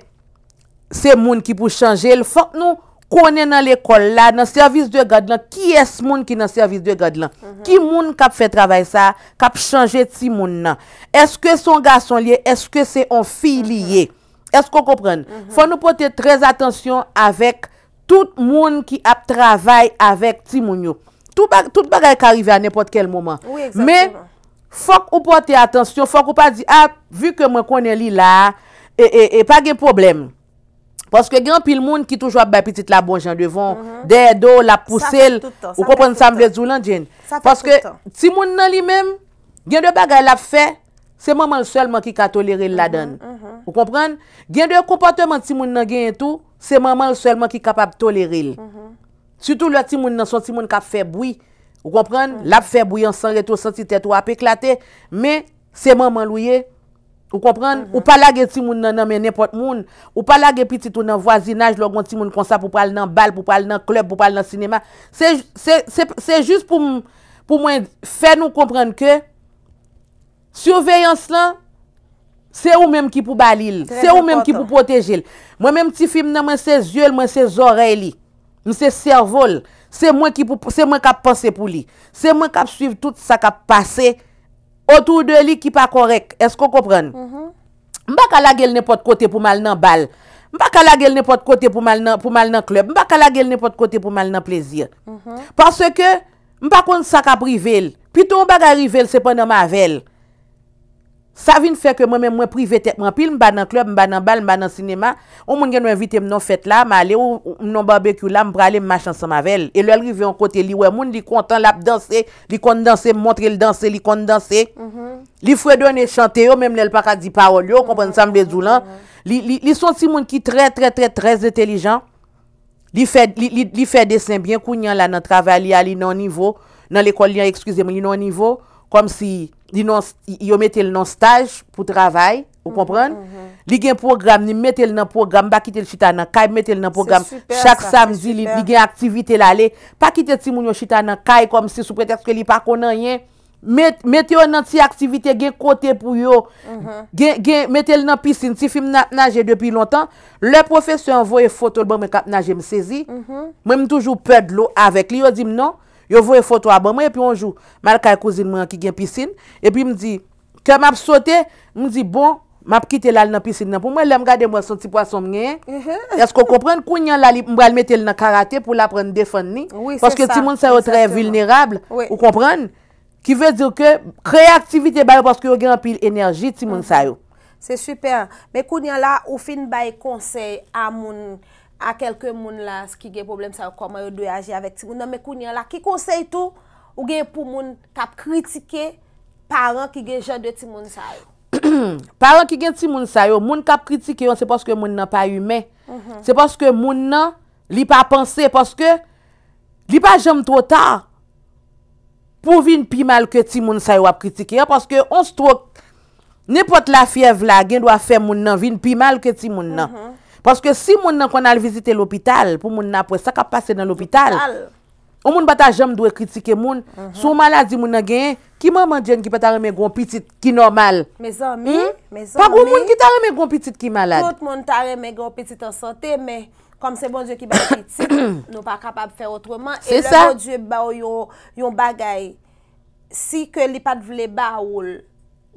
se moun ki pou chanje l, fòk nou konnen nan lekòl la, nan sèvis de gad lan, kiyès moun ki nan sèvis de gad lan. Ki moun k ap fè travay sa a, k ap chanje timoun nan. Èske se yon gason li ye, èske se yon fi li ye? Èske w konprann? Fò nou pote trè atansyon avèk tout moun ki ap travay avèk timoun yo. Tout, ba, tout bagay ka rive a nenpòt kèl moman. Men, fòk ou pote atansyon, fòk ou pa di, a, vi ke mwen konnen li la a, e, e, e pa gen pwoblèm. Paske gen anpil moun ki toujou ap bay pitit la bon jan devan, dèyè do w, l ap pouse l. Ou konprann sa m vle di w lan, Jane? Paske timoun nan li menm, gen de bagay l ap fè, se manman l sèlman ki ka tolere l ladan l. Ou konprann? Gen de konpòteman timoun nan genyen tou, se manman l sèlman ki kapab tolere l. Sitou lè timoun nan se yon timoun k ap fè bri. Ou konprann? L ap fè bri an san rete, w santi tèt ou ap eklate, men se manman l ou ye. Ou konprann? Ou pa lage timoun nan nan men nenpòt moun. Ou pa lage pitit ou nan vwazinaj lè w gen yon timoun konsa pou pral nan bal, pou pral nan klèb, pou pral nan sinema. Se, se, se, se jis pou m, pou mwen fè nou konprann ke siveyans lan, se ou menm ki pou ba li l. Se ou menm ki pou pwoteje l. Mwen menm tifi m nan, mwen se zye l, mwen se zòrèy li. M se sèvo l. Se mwen ki pou, se mwen k ap panse pou li. Se mwen k ap swiv tout sa k ap pase otou de li ki pa kòrèk. Èske w konprann? M pa ka lage l nenpòt kote pou m al nan bal. M pa ka lage l nenpòt kote pou m al nan, pou m al nan klèb. M pa ka lage l nenpòt kote pou m al nan plezi. Paske m pa konn sa k ap rive l. Pito yon bagay rive l, se pandan m avè l. Sa vin fè ke mwen menm, mwen prive tèt mwen anpil, m pa nan klèb, m pa nan bal, m pa nan sinema. Yon moun gen dwa envite m nan yon fèt la, m ale, ou, ou, m nan yon babekyou la, m prale, m mache ansanm avè l. E lè l rive yon kote, li wè moun, li kontan, l ap danse, li konn danse, m montre l danse, li konn danse. Li fredone chante yo, menm lè l pa ka di pawòl yo, ou konprann sa m vle di w lan. Li, li, li se yon timoun ki trè, trè, trè, trè entèlijan. Li fè, li, li, li fè desen byen kounye a la nan travay li a, li nan yon nivo, nan lekòl li an, eskize m, li nan yon nivo, kòmsi li nan, yo mete l nan staj pou travay, ou konprann? Li gen pwogram, li mete l nan pwogram, m pa kite l chita nan kay, m mete l nan pwogram. Chak samdi, li, li gen aktivite l ale. Pa kite timoun yo chita nan kay kòmsi sou pretèks ke li pa konn anyen. Met, mete yo nan ti aktivite, gen kote pou yo. Gen, gen, mete l nan pisin. Tifi m nan ap naje depi lontan. Lè pwofesè an voye foto l ban mwen k ap naje, m sezi. Mwen, m toujou pè dlo avèk li. Yo di m non. Yo voye foto a ban mwen, epi yon jou, m al kay kouzin mwen an ki gen pisin. Epi m di, kè m ap sote, m di, bon, m ap kite l al nan pisin nan pou mwen. Lè m gade, m wè se yon ti pwason m genyen. Èske w konprann? Kounye a la, li, m pral mete l nan karate pou l aprann defann li. Paske timoun sa yo trè vilnerab. Ou konprann? Ki vle di ke kreye aktivite ba yo paske yo gen anpil enèji, timoun sa yo. Se sipè. Men kounye a la, ou fin bay konsèy a moun, a kèlke moun la ki gen pwoblèm sa yo, kòman yo dwe aji avèk timoun nan. Men kounye a la, ki konsèy tou ou gen pou moun k ap kritike paran ki gen jan de timoun sa yo? Paran ki gen timoun sa yo, moun k ap kritike yo, se paske moun nan pa imen. Se paske moun nan, li pa panse, paske li pa janm twò ta pou vin pi mal ke timoun sa yo ap kritike an, paske on stroke, nenpòt lafyèv la gen dwa fè moun nan vin pi mal ke timoun nan. Paske si moun nan konn al vizite lopital, pou moun nan ap wè sa k ap pase nan lopital. Yon moun pa ta janm dwe kritike moun sou maladi moun nan genyen. Ki manman Jane ki pa ta renmen gen yon pitit ki nòmal? Mezanmi, Pa gen moun ki ta renmen gen yon pitit ki malad. Tout moun ta renmen gen yon pitit an sante, men kòm se Bondye ki bay pitit, nou pa kapab fè otreman. E lè Bondye ba w yon, yon bagay, si ke li pa t vle ba ou l,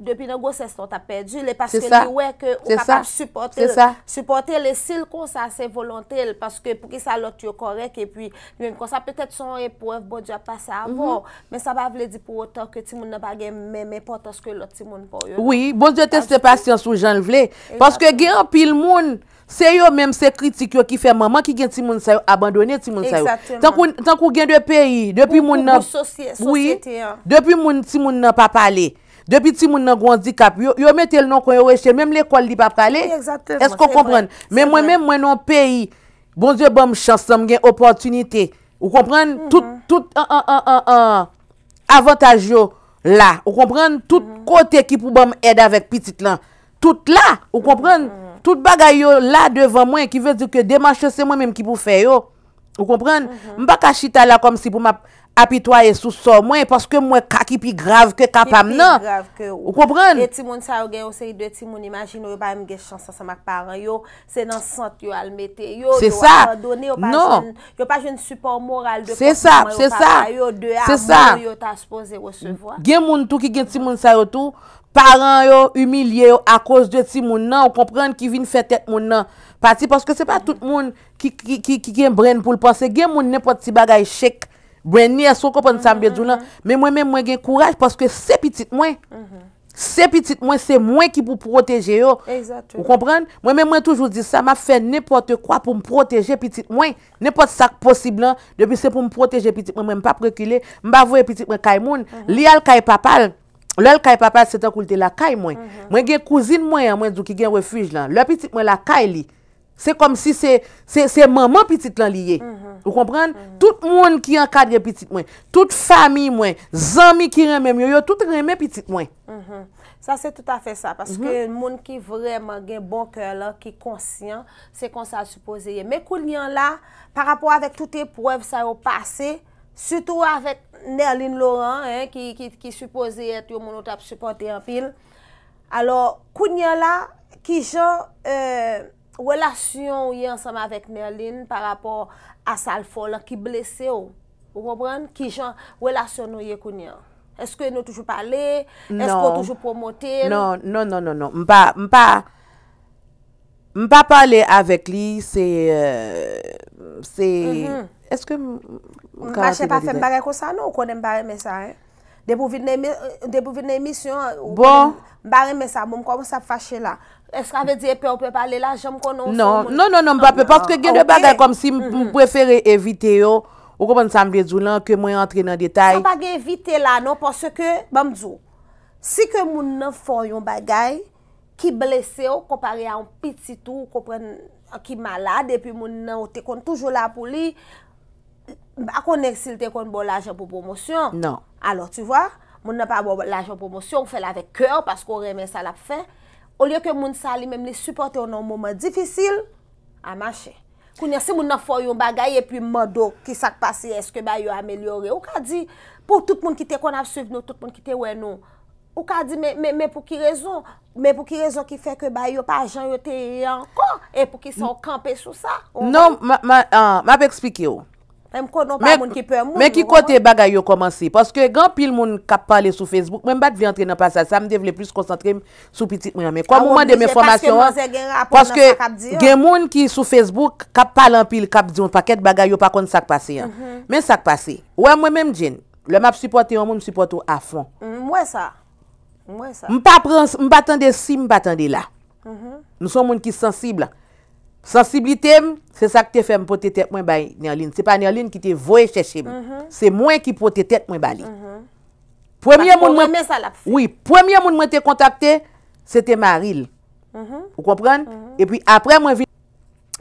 depi nan gwosès la, w t ap pèdi l, e paske li wè ke ou kapab sipòte l. Sipòte l, e si l konsa, se volonte l, paske poukisa lòt yo kòrèk, epi li menm konsa, petèt se yon eprèv Bondye ap pase avè w, men sa pa vle di pou otan ke timoun nan pa gen menm enpòtans ke lòt timoun pa w yo. Wi, Bondye teste pasyans ou jan l vle, paske gen anpil moun, se yo menm, se kritik yo ki fè manman ki gen timoun sa yo abandone timoun sa yo. Tankou, tankou gen de peyi, depi moun nan, wi, depi moun, timoun nan pa pale, depi timoun nan gen andikap, yo, yo mete l nan kwen, yo rejte l, menm lekòl li pa prale. Èske w konprann? Men mwen menm, mwen nan yon peyi, Bondye ban m chans lan, m gen opòtinite. Ou konprann? Tout, tout, an, an, an, an, an, avantaj yo la. Ou konprann? Tout kote ki pou ban m èd avèk pitit lan, tout la. Ou konprann? Tout bagay yo la devan mwen, ki vle di ke demach yo, se mwen menm ki pou fè yo. Ou konprann? M pa ka chita la kòmsi pou m ap apitwaye sou sò mwen, paske m wè ka ki pi grav ke ka pa m nan. Ou konprann? E timoun sa yo gen yon seri de timoun, imajine w, yo pa menm gen chans ansanm ak paran yo, se nan sant yo al mete yo, yo abandone, yo pa jwenn, yo pa jwenn sipò moral de kòk manman yo, papa yo, de amou yo ta sipoze resevwa. Gen moun tou ki gen timoun sa yo tou, paran yo imilye yo akoz de timoun nan, ou konprann, ki vin fè tèt moun nan pati, paske se pa tout moun ki, ki, ki, ki gen brenn pou l panse. Gen moun, nenpòt ti bagay shake brenn li. Èske w konprann sa m vle di w lan? Men mwen menm, mwen gen kouraj paske se pitit mwen. Se pitit mwen, se mwen ki pou pwoteje yo. Ou konprann? Mwen menm, mwen toujou di sa, m ap fè nenpòt kwa pou m pwoteje pitit mwen. Nenpòt sa k posib lan, depi se pou m pwoteje pitit mwen, mwen m p ap rekile, m pa voye pitit mwen kay moun. Li al kay papa l. Lè l kay papa l, se tankou l te lakay mwen. Mwen gen kouzin mwen an, mwen di w, ki gen refij lan. Lè pitit mwen lakay li, se kòmsi se, se, se manman pitit lan li ye. Ou konprann? Tout moun ki ankadre pitit mwen, tout fanmi mwen, zanmi ki renmen m yo, yo tout renmen pitit mwen. Sa se toutafè sa, paske moun ki vrèman gen bon kè lan, ki konsyan, se konsa l sipoze ye. Men kounye a la, pa rapò avèk tout eprèv sa yo pase, sitou avèk Nerline Laurent, en, ki, ki, ki sipoze èt yon moun ou t ap sipòte anpil. Alò, kounye a la, kijan, eh, relasyon w ye ansanm avèk Nerline pa rapò a sa l fè w lan ki blese w? Ou konprann? Kijan relasyon nou ye kounye a? Èske nou toujou pale? Èske w toujou pwomote l? Non, non, non, non, non. M pa, m pa, m pa pale avèk li, se, euh, se, èske m, m ka rantre nan detay? Mache pa fè m bagay konsa non, ou konnen m pa renmen sa, en. Depi w vin nan emi-, depi w vin nan emisyon an, ou konnen m pa renmen sa, bon, m kòmanse ap fache la. Èske sa vle di e pè ou pè pale la, jan m konnen w se yon moun. Non, non, non, non, m pa pè, paske gen de bagay kòmsi m, m prefere evite yo. Ou konprann sa m vle di w lan, ke mwen antre nan detay. Sa pa gen evite la non, paske, ban m di w, si ke moun nan fè w yon bagay ki blese w konpare a yon pitit ou, ou konprann, ki malad, epi moun nan ou te konn toujou la pou li, m pa konnen si l te konn ba w lajan pou pwomosyon. Non. Alò, tu vois, moun nan pa ba w lajan pwomosyon, ou fè l avèk kè w, paske w renmen sa l ap fè. Olye ke moun sa li menm li sipòte w nan yon moman difisil, a mache. Kounye a, si moun nan fè w yon bagay epi mande w kisa k pase, èske bagay yo amelyore, ou ka di, pou tout moun ki te konn ap swiv nou, tout moun ki te wè nou, ou ka di, men, men, men pou ki rezon? Men pou ki rezon ki fè ke bagay yo pa jan yo te ye ankò? E poukisa w kanpe sou sa? Ou konprann? Non, m, m, ah, m ap eksplike w. Men m konnen w pa moun ki pè moun, ou konprann? Men ki kote bagay yo kòmanse? Paske gen anpil moun k ap pale sou Facebook. Mwen, m pa t vle antre nan pasaj sa, m te vle plis konsantre m sou pitit mwen an. Men kòm ou mande m enfòmasyon an, paske gen moun ki sou Facebook k ap pale anpil, k ap di yon pakèt bagay, yo pa konn sa k pase an. Men sa k pase. Ou wè mwen menm, Jane, lè m ap sipòte yon moun, m sipòte w afon. M wè sa. M wè sa. M pa pran, m pa tande si, m pa tande la. M se yon moun ki sansib. Sansiblite m, se sa k te fè m pote tèt mwen bay Nerline. Se pa Nerline ki te voye chèche m. Se mwen ki pote tèt mwen ba li. Premye moun mwen, wi, premye moun mwen te kontakte, se te mari l. Ou konprann? Epi apre, mwen vin,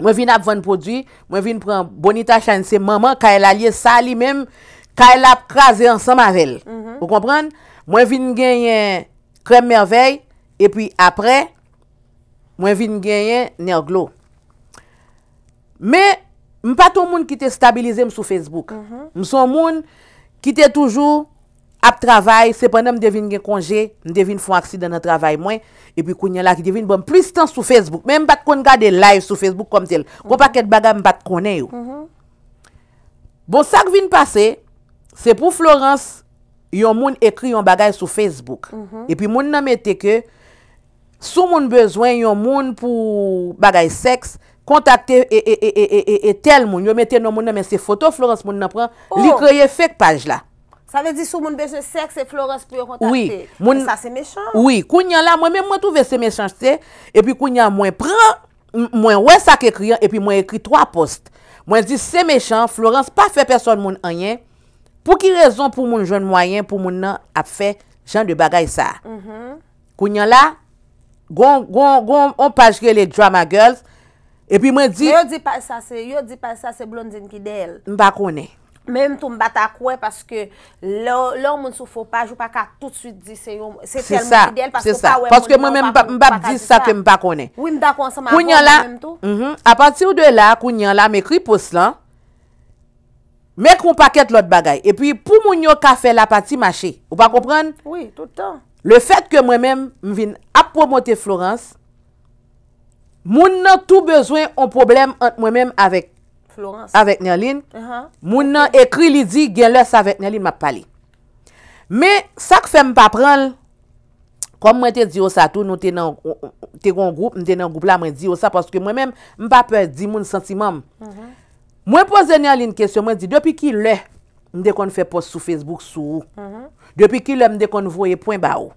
mwen vin ap vann pwodui, mwen vin pran Bonita Shine, se manman Kayla l ye, sa li menm, Kayla ap kraze ansanm avè l. Ou konprann? Mwen vin genyen Krèm Mèvèy, epi apre, mwen vin genyen Nerglo. Men, M pa t yon moun ki te stabilize m sou Facebook. M se yon moun ki te toujou ap travay, sepandan m te vin gen konje, m te vin fè yon aksidan nan travay mwen, epi kounye a la ki te vin ban m plis tan sou Facebook. Men m pa t konn gade live sou Facebook kòmtèl. Gon pakèt bagay m pa t konnen yo. Bon, sa k vin pase, se pou Florence, yon moun ekri yon bagay sou Facebook. Epi moun nan mete ke si yon moun bezwen yon moun pou bagay sèks, kontakte e, e, e, e, e, e, e tèl moun. Yo mete non moun nan, men se foto Florence moun nan pran, li Oh! Kreye fake paj la. Sa vle di si yon moun bezwen sèks, se Florence pou yo kontakte. Wi, moun Sa se mechan. Wi, kounye a la, mwen menm mwen twouve se mechanste, epi kounye a mwen pran, m- mwen wè sa k ekri an, epi mwen ekri twa post. Mwen di se mechan, Florence pa fè pèsòn moun anyen. Pou ki rezon pou moun jwenn mwayen pou moun nan ap fè jan de bagay sa? Kounye a la, gon, gon, gon on paj ki rele Drama Girls, epi mwen di Men yo di paj sa se, yo di paj sa se Blondine ki dèyè l. M pa konnen. Menm tou m pa ta kwè paske lè lè yon moun sou fo paj ou pa ka tout swit di se yon se Se tèl sa, moun ki dèyè l paske se ou sa. pa wè Paske moun mwen nan menm m pa, m pa ap di sa ke m pa konnen. Wi, m dakò ansanm avè Kounye a w la, mwen menm tou. Mhm, apati de la, kounye a la, m ekri post lan, m ekri yon pakèt lòt bagay. Epi pou moun yo ka fè lapati mache. Ou pa konprann? Wi, tout tan. Le fèt ke mwen menm, m vin ap pwomote Florence, moun nan tou bezwen yon pwoblèm ant mwen menm avèk Florence. Avèk Nerline. Moun nan ekri, li di, gen lè se avèk Nerline m ap pale. Men, sa k fè m pa pran l, kòm mwen te di yo sa tou, nou te nan, te gen yon gwoup, m te nan gwoup la, mwen di yo sa, paske mwen menm, m pa pè di moun santiman m. Mwen poze Nerline kesyon, mwen di, depi ki lè m te konn fè pòs sou Facebook sou ou? Depi ki lè m te konn voye pwen ba ou?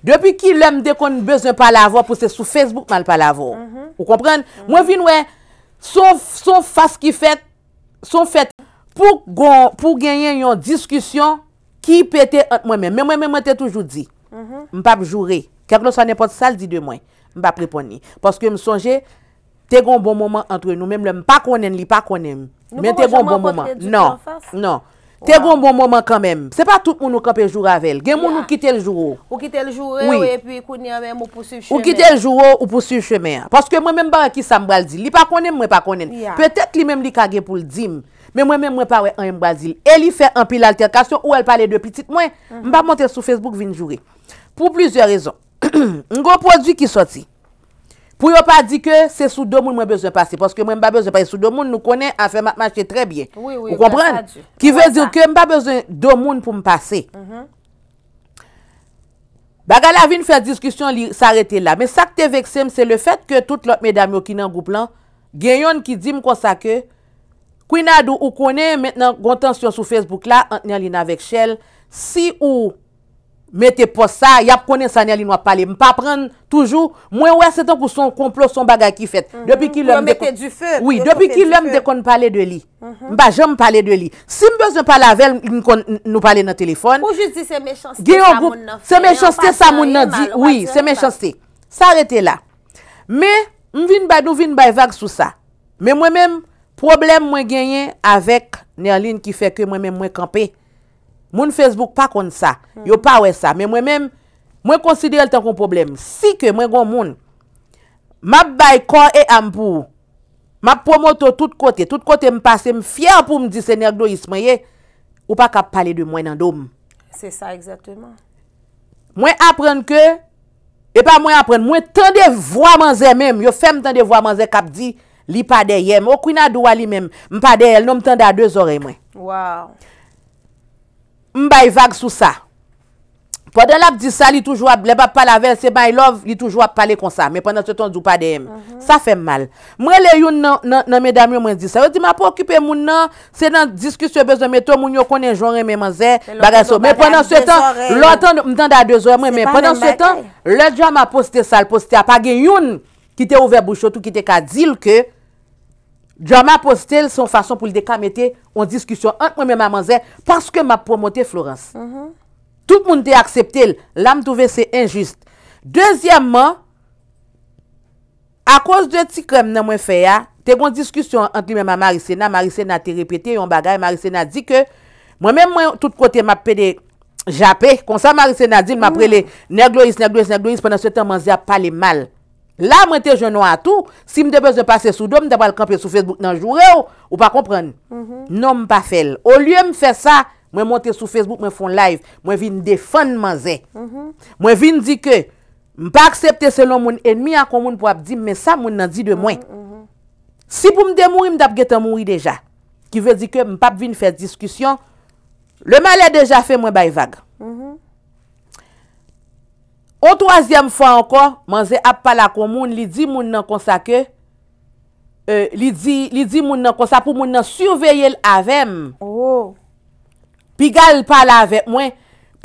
Depi ki lè m te konn bezwen pale avè w pou se sou Facebook m al pale avè w? Ou konprann? Mwen vin wè, se yon, se yon fas ki fèt, se yon fèt pou gon, pou genyen yon diskisyon ki pete ant mwen menm. Men mwen menm, mwen te toujou di, m p ap joure. Kèlkeswa nenpòt sa l di de mwen, m p ap reponn li. Paske m sonje, te gon bon moman ant nou, menm lè m pa konnen l, li pa konnen m. Men te gon bon moman. Non, non. Te gon bon moman kanmenm. Se pa tout moun ou kanpe joure avè l. Gen moun ou kite l joure w. Ou kite l joure w, epi kounye a menm ou pouswiv chemen. Ou kite l joure w, ou pouswiv chemen an. Paske mwen menm m pa wè kisa m pral di l. Li pa konnen m, mwen pa konnen l. Petèt li menm li ka gen pou l di m. Men mwen menm mwen pa wè anyen m pral di l. E li fè anpil altèkasyon, ou wè l pale de pitit mwen. M pa monte sou Facebook vin joure. Pou plizyè rezon. M gon pwodui ki sòti. Pou yo pa di ke se sou do moun mwen bezwen pase, paske mwen m pa bezwen pase sou do moun, nou konnen afè m ap mache trè byen. Ou konprann? Ki vle di ke m pa bezwen do moun pou m pase. Bagay la vin fè diskisyon, li sa rete la. Men sa k te vekse m, se le fèt ke tout lòt medam yo ki nan gwoup lan, gen yonn ki di m konsa ke, Queen Adou, ou konnen mentnan gon tansyon sou Facebook la ant Nerline avèk Shell. Si ou mete pòs sa, y ap konnen sa Nerline w ap pale. M pa pran toujou, mwen wè se tankou se yon konplo, se yon bagay ki fèt. Depi ki lè m te konn, wi, depi ki lè m te konn pale de li. M pa janm pale de li. Si m bezwen pale avè l, m konn, nou pale nan telefòn. Ou jis di se mechanste sa moun nan fè. Se mechanste sa moun nan di, wi, se mechanste. Sa rete la. Men, m vin bay, nou vin bay vag sou sa. Men mwen menm, pwoblèm mwen genyen avèk Nerline ki fè ke mwen menm mwen kanpe. Moun Facebook pa konn sa. Yo pa wè sa. Men mwen menm, mwen konsidere l tankou yon pwoblèm. Si ke mwen gon moun, m ap bay kò e am pou ou. M ap pwomote w tout kote. Tout kote m pase, m fyè pou m di se Nèg Loyis mwen ye. Ou pa ka ap pale de mwen nan do m. Se sa egzakteman. Mwen aprann ke, e pa mwen aprann, mwen tande vwa manzè menm, yo fè m tande vwa manzè k ap di li pa dèyè m. O Queen Adou a li menm, m pa dèyè l non, m tande a de zòrèy mwen. Wow. M bay vag sou sa. Pandan l ap di sa, li toujou ap, lè m ap pale avè l, se my love, li toujou ap pale konsa. Men pandan se tan, w di w pa dèyè m. Sa fè m mal. M rele youn nan, nan, nan medam yo, mwen di sa. Yo di m ap okipe moun nan, se nan diskisyon yo bezwen mete w, moun yo konnen jan w renmen manzè, bagay sa yo. Men pandan se tan, lè w tande, m tande a de zòrèy mwen, men pandan se tan, lè Drama poste sa l poste a, pa gen youn ki te ouvè bouch yo tou ki te ka di l ke Drama poste l se yon fason pou l te ka mete yon diskisyon ant mwen menm a manzè, paske m ap pwomote Florence. Tout moun te aksepte l. La, m twouve se enjis. Dezyèmman, akoz de ti krèm nan mwen fè a, te gon diskisyon ant li menm a Marisena. Marisena te repete yon bagay. Marisena di ke mwen menm, mwen, tout kote m ap pede jape. Konsa Marisena di l, m ap rele Nèg Loyis, Nèg Loyis, Nèg Loyis, pandan se tan manzè ap pale mal. La, mwen te jwenn w a tou. Si m te bezwen pase sou do, m ta pral kanpe sou Facebook nan joure w. Ou pa konprann. Non, m pa fè l. Olye m fè sa, mwen monte sou Facebook, mwen fè yon live, mwen vin defann manzè. Mwen vin di ke m pa aksepte selon moun ennmi a kon moun pou ap di m, men sa moun nan di de mwen. Si pou m te mouri, m t ap gentan mouri deja. Ki vle di ke m p ap vin fè diskisyon. Le malè deja fè, mwen bay vag. On twazyèm fwa ankò, manzè ap pale ak yon moun, li di moun nan konsa ke, e, li di, li di moun nan konsa pou moun nan siveye l avè m. Piga l pale avèk mwen,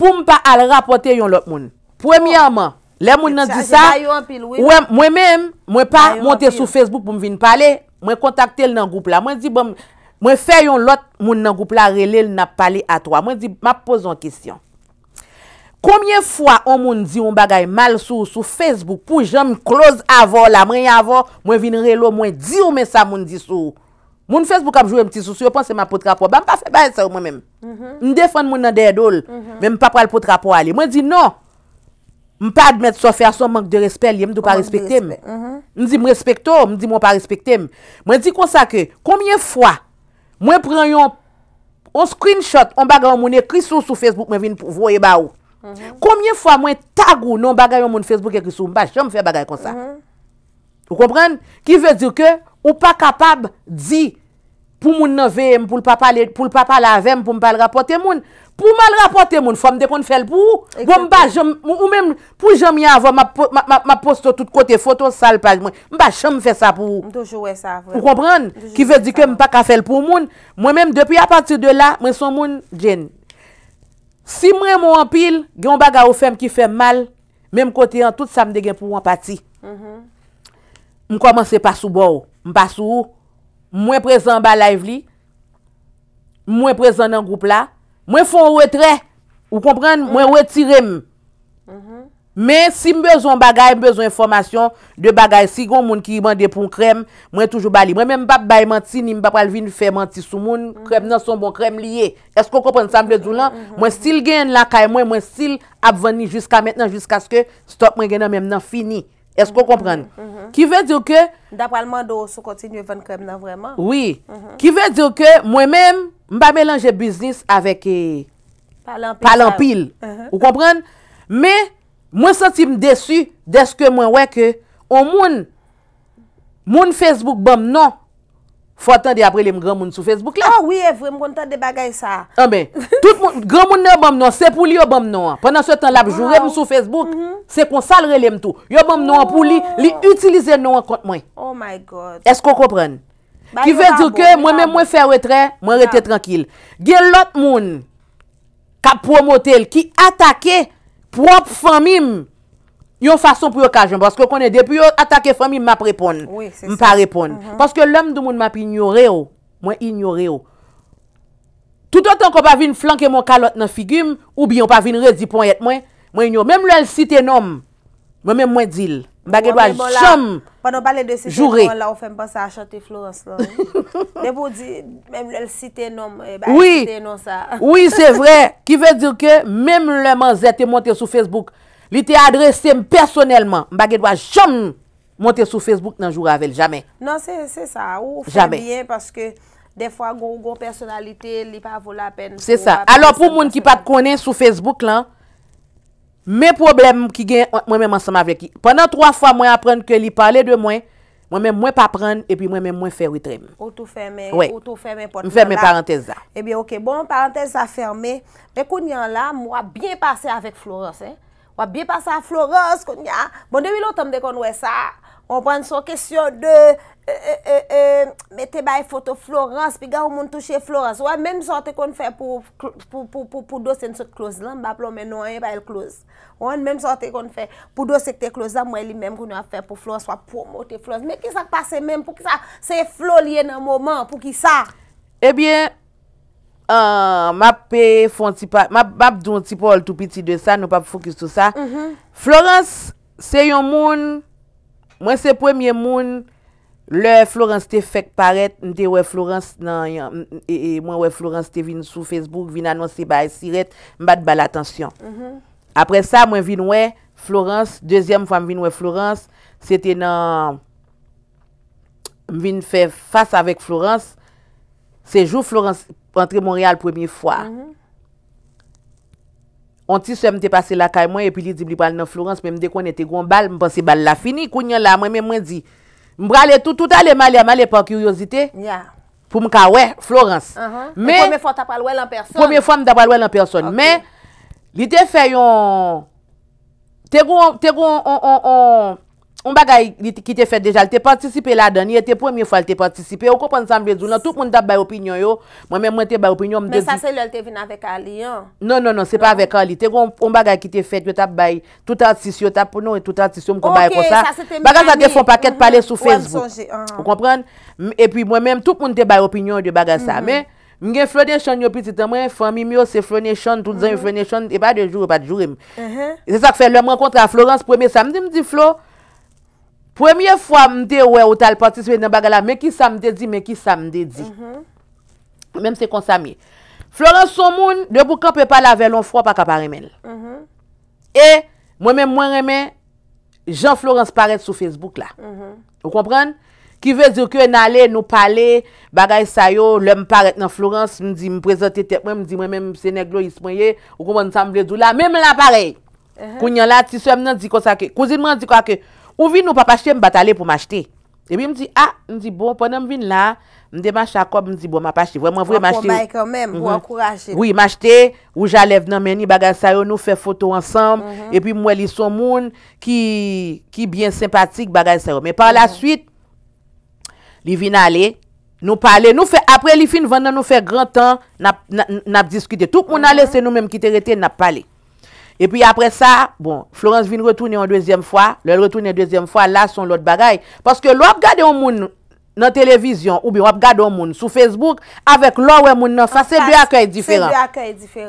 pou m pa al rapòte yon lòt moun. Premyèman, lè moun nan di sa, ou wè, mwen menm, mwen pa monte sou Facebook pou m vin pale, mwen kontakte l nan gwoup la. Mwen di, bon, mwen fè yon lòt moun nan gwoup la rele l, n ap pale a twa. Mwen di, m ap poze yon kesyon. Konbyen fwa on moun di yon bagay mal sou ou sou Facebook pou jan m close avè w la, mwen avè w, mwen vin rele w, mwen di w men sa moun di sou ou. Moun Facebook ap joure m ti sousou, yo panse m ap pote rapò ba m, m pa fè bagay sa yo mwen menm. M defann moun nan dèyè do l, men m pa pral pote rapò ale. Mwen di non, m pa admèt sa w fè a, se yon mank de respè l ye, m di w pa respekte m. M di m respekte w, m di mwen w pa respekte m. Mwen di konsa ke, konbyen fwa mwen pran yon, yon screenshot, yon bagay yon moun ekri sou, sou Facebook, mwen vin pou, voye ba ou. Konbyen fwa mwen tag ou nan yon bagay yon moun Facebook ekri sou ou? M pa janm fè bagay konsa. Ou konprann? Ki vle di ke ou pa kapab di pou moun nan veye m, pou l pa pale, pou l pa pale avè m, pou m pa al rapòte moun. Pou m al rapòte moun, fò m te konn fè l pou ou. Bon, m pa janm, ou, ou menm, pou jan m ye avè w, m ap po-, m ap, m ap, m ap poste w tout kote, foto sal paj mwen. M pa janm fè sa pou ou. M toujou wè sa, vrèman. Ou konprann? Ki vle di ke m pa ka fè l pou moun. Mwen menm, depi apati de la, mwen se yon moun, Jane. Si m renmen w anpil, gen yon bagay ou fè m ki fè m mal, menm kote an, tout sa m te gen pou ou an pati. M kòmanse pa sou bò w, m pa sou ou. Mwen prezan anba live li, mwen prezan nan gwoup la, mwen fè yon retrè, ou konprann, mwen retire m. Men si m bezwen yon bagay, m bezwen enfòmasyon de bagay, si gon moun ki mande pou yon krèm, mwen toujou ba li. Mwen menm m p ap bay manti, ni m pa pral vin fè manti sou moun. Krèm nan se yon bon krèm li ye. Èske w konprann sa m vle di w lan? Mwen still genyen l lakay mwen, mwen still ap vann li jiska mentnan, jiskaske stòk mwen gen nan men m nan fini. Èske w konprann? Ki vle di ke m ta pral mande w si w kontinye vann krèm nan vrèman. Wi. Ki vle di ke mwen menm, m pa melanje biznis avèk, eh, pale anpil. Ou konprann? Men, mwen santi m desi dèske mwen wè ke on moun, moun Facebook ban m non, fò w tande ap rele m granmoun sou Facebook la. Ah wi, e vre, m konn tande bagay sa. Anben, tout moun, granmoun nan ban m non, se pou li yo ban m non an. Pandan se tan, l ap joure m sou Facebook, se konsa l rele m tou. Yo ban m non an pou li, li itilize non an kont mwen. Oh my God. Èske w konprann? Ki vle di ke mwen menm mwen fè retrè, mwen rete trankil. Gen lòt moun k ap pwomote l, ki atake pwòp fanmi m yon fason pou yo ka jwenn. Paske w konnen, depi yo atake fanmi m, m ap reponn. M pa reponn. Paske lè m di w moun m ap inyore w, mwen inyore w. Toutotan ke w pa vin flanke m yon kalòt nan figi m, oubyen w pa vin redi ponyèt mwen, mwen inyore w. Menm lè l site non m, mwen menm mwen di l. M pa gen dwa janm joure. Pandan w pale de site non an la, ou fè m panse a chante Florence lan, wi. Depi w di, menm lè l site non m, eh, ba l site non sa. Wi, se vre. Ki vle di ke menm lè manzè te monte sou Facebook, li te adrese m pèsonèlman, m pa gen dwa janm monte sou Facebook nan joure avè l, jamè. Non, se, se sa. Ou fè byen paske dèfwa gon, gon pèsonalite, li pa vo lapèn pou w ap... Se sa. Alò, pou moun ki pa t konnen sou Facebook lan, men pwoblèm ki gen ant mwen menm ansanm avèk li. Pandan twa fwa mwen aprann ke li pale de mwen, mwen menm mwen pa prann, epi mwen menm mwen fè retrè m. Ou tou fèmen, ou tou fèmen pòt lan la. M fèmen parantèz la. Ebyen, oke. Bon, parantèz sa fèmen. Men kounye a la, m w ap byen pase avèk Florence, en. W ap byen pase a Florence kounye a. Bon, depi lontan m te konn wè sa. Ou konprann, se yon kesyon de, e, e, e, e, mete bay foto Florence, piga yon moun touche Florence. Ou wè, menm sa w te konn fè pou, pou, pou, pou, pou dosye n sot close lan, m pa plonmen non anyen pa l close. Ou konprann, menm sa w te konn fè pou dosye k te close lan, m wè li menm kounye a ap fè pou Florence, w ap pwomote Florence. Men kisa k pase menm? Poukisa se Flo li ye nan moman? Poukisa? Ebyen, Ah, m ap, eh, fè yon ti pa, m ap, m ap di yon ti pawòl tou piti de sa, nou p ap fokis sou sa. Florence, se yon moun, mwen se premye moun, lè Florence te fèk parèt, m te wè Florence nan, m, e, e, mwen wè Florence te vin sou Facebook, vin anonse bagay sirèt, m pa t ba l atansyon. Apre sa, mwen vin wè Florence, dezyèm fwa m vin wè Florence, se te nan, m vin fè fas avèk Florence, se jou Florence antre Monreyal premye fwa. On ti sè m te pase lakay mwen, epi li di m li pral nan Florence, men m te konnen te gon bal, m panse bal la fini. Kounye a la, mwen menm mwen di, m prale tou, tout ale, m ale, m ale pa kiryozite, pou m ka wè Florence. Men, premye fwa w ta pral wè l an pèsòn. Premye fwa m ta pral wè l an pèsòn. Men, li te fè yon, te gon, te gon, on, on, on, on bagay li te- ki te fèt deja, li te patisipe ladan, li te premye fwa li te patisipe. Ou konprann sa m vle di w lan, tout moun t ap bay opinyon yo, mwen menm mwen te bay opinyon, m te Men sa di se lè l te vin avèk Ali an. Non, non, non, se pa avèk Ali. Te gon on bagay ki te fèt, yo t ap bay tout atis yo, t ap non, tout atis yo, m konn bagay konsa. Bagay sa te fè on pakèt pale sou Facebook. Ou konprann? M- Epi mwen menm, tout moun te bay opinyon yo de bagay sa. Men, m gen Flo Nation yo pitit an mwen, fanmi m yo se Flo Nation, tout zanmi Flo Nation, e pa de joure yo pa t joure m. Se sa k fè lè m rankontre a Florence, premye sa m di, m di Flo, premye fwa m te wè ou t al patisipe nan bagay la, men kisa m te di, men kisa m te di. Menm se konsa m ye. Florence se on moun, depi w kanpe pale avè l on fwa, w pa ka pa renmen l. E mwen menm, mwen renmen jan Florence parèt sou Facebook la. Ou konprann? Ki vle di ke n ale, nou pale, bagay sa yo, lè m parèt nan Florence, m di, m prezante tèt mwen, m di mwen menm se nèg Lois mwen ye, ou konprann sa m vle di w la, menm la parèy. Kounye a la, ti sè m nan di konsa ke, kouzin mwen an di konsa ke, ou vini ou p ap achte, m pa t ale pou m achte. Epi m di, a, m di, bon, pandan m vin la, m te mache ak kòb, m di, bon, m ap achte. Vrèman vre, m achte. Wi, m achte, wouj a lèv nan men li, bagay sa yo, nou fè foto ansanm. Epi m wè li se on moun ki, ki byen senpatik, bagay sa yo. Men pa la swit, li vin ale, nou pale, nou fè, apre li fin vann nan, nou fè gran tan, n ap, n ap, n ap diskite. Tout moun ale, se nou menm ki te rete, n ap pale. Epi apre sa, bon, Florence vin retounen yon dezyèm fwa. Lè l retounen dezyèm fwa, la se yon lòt bagay. Paske lè w ap gade yon moun nan televizyon oubyen w ap gade yon moun sou Facebook, avèk lè w wè moun nan fas, se de akèy diferan.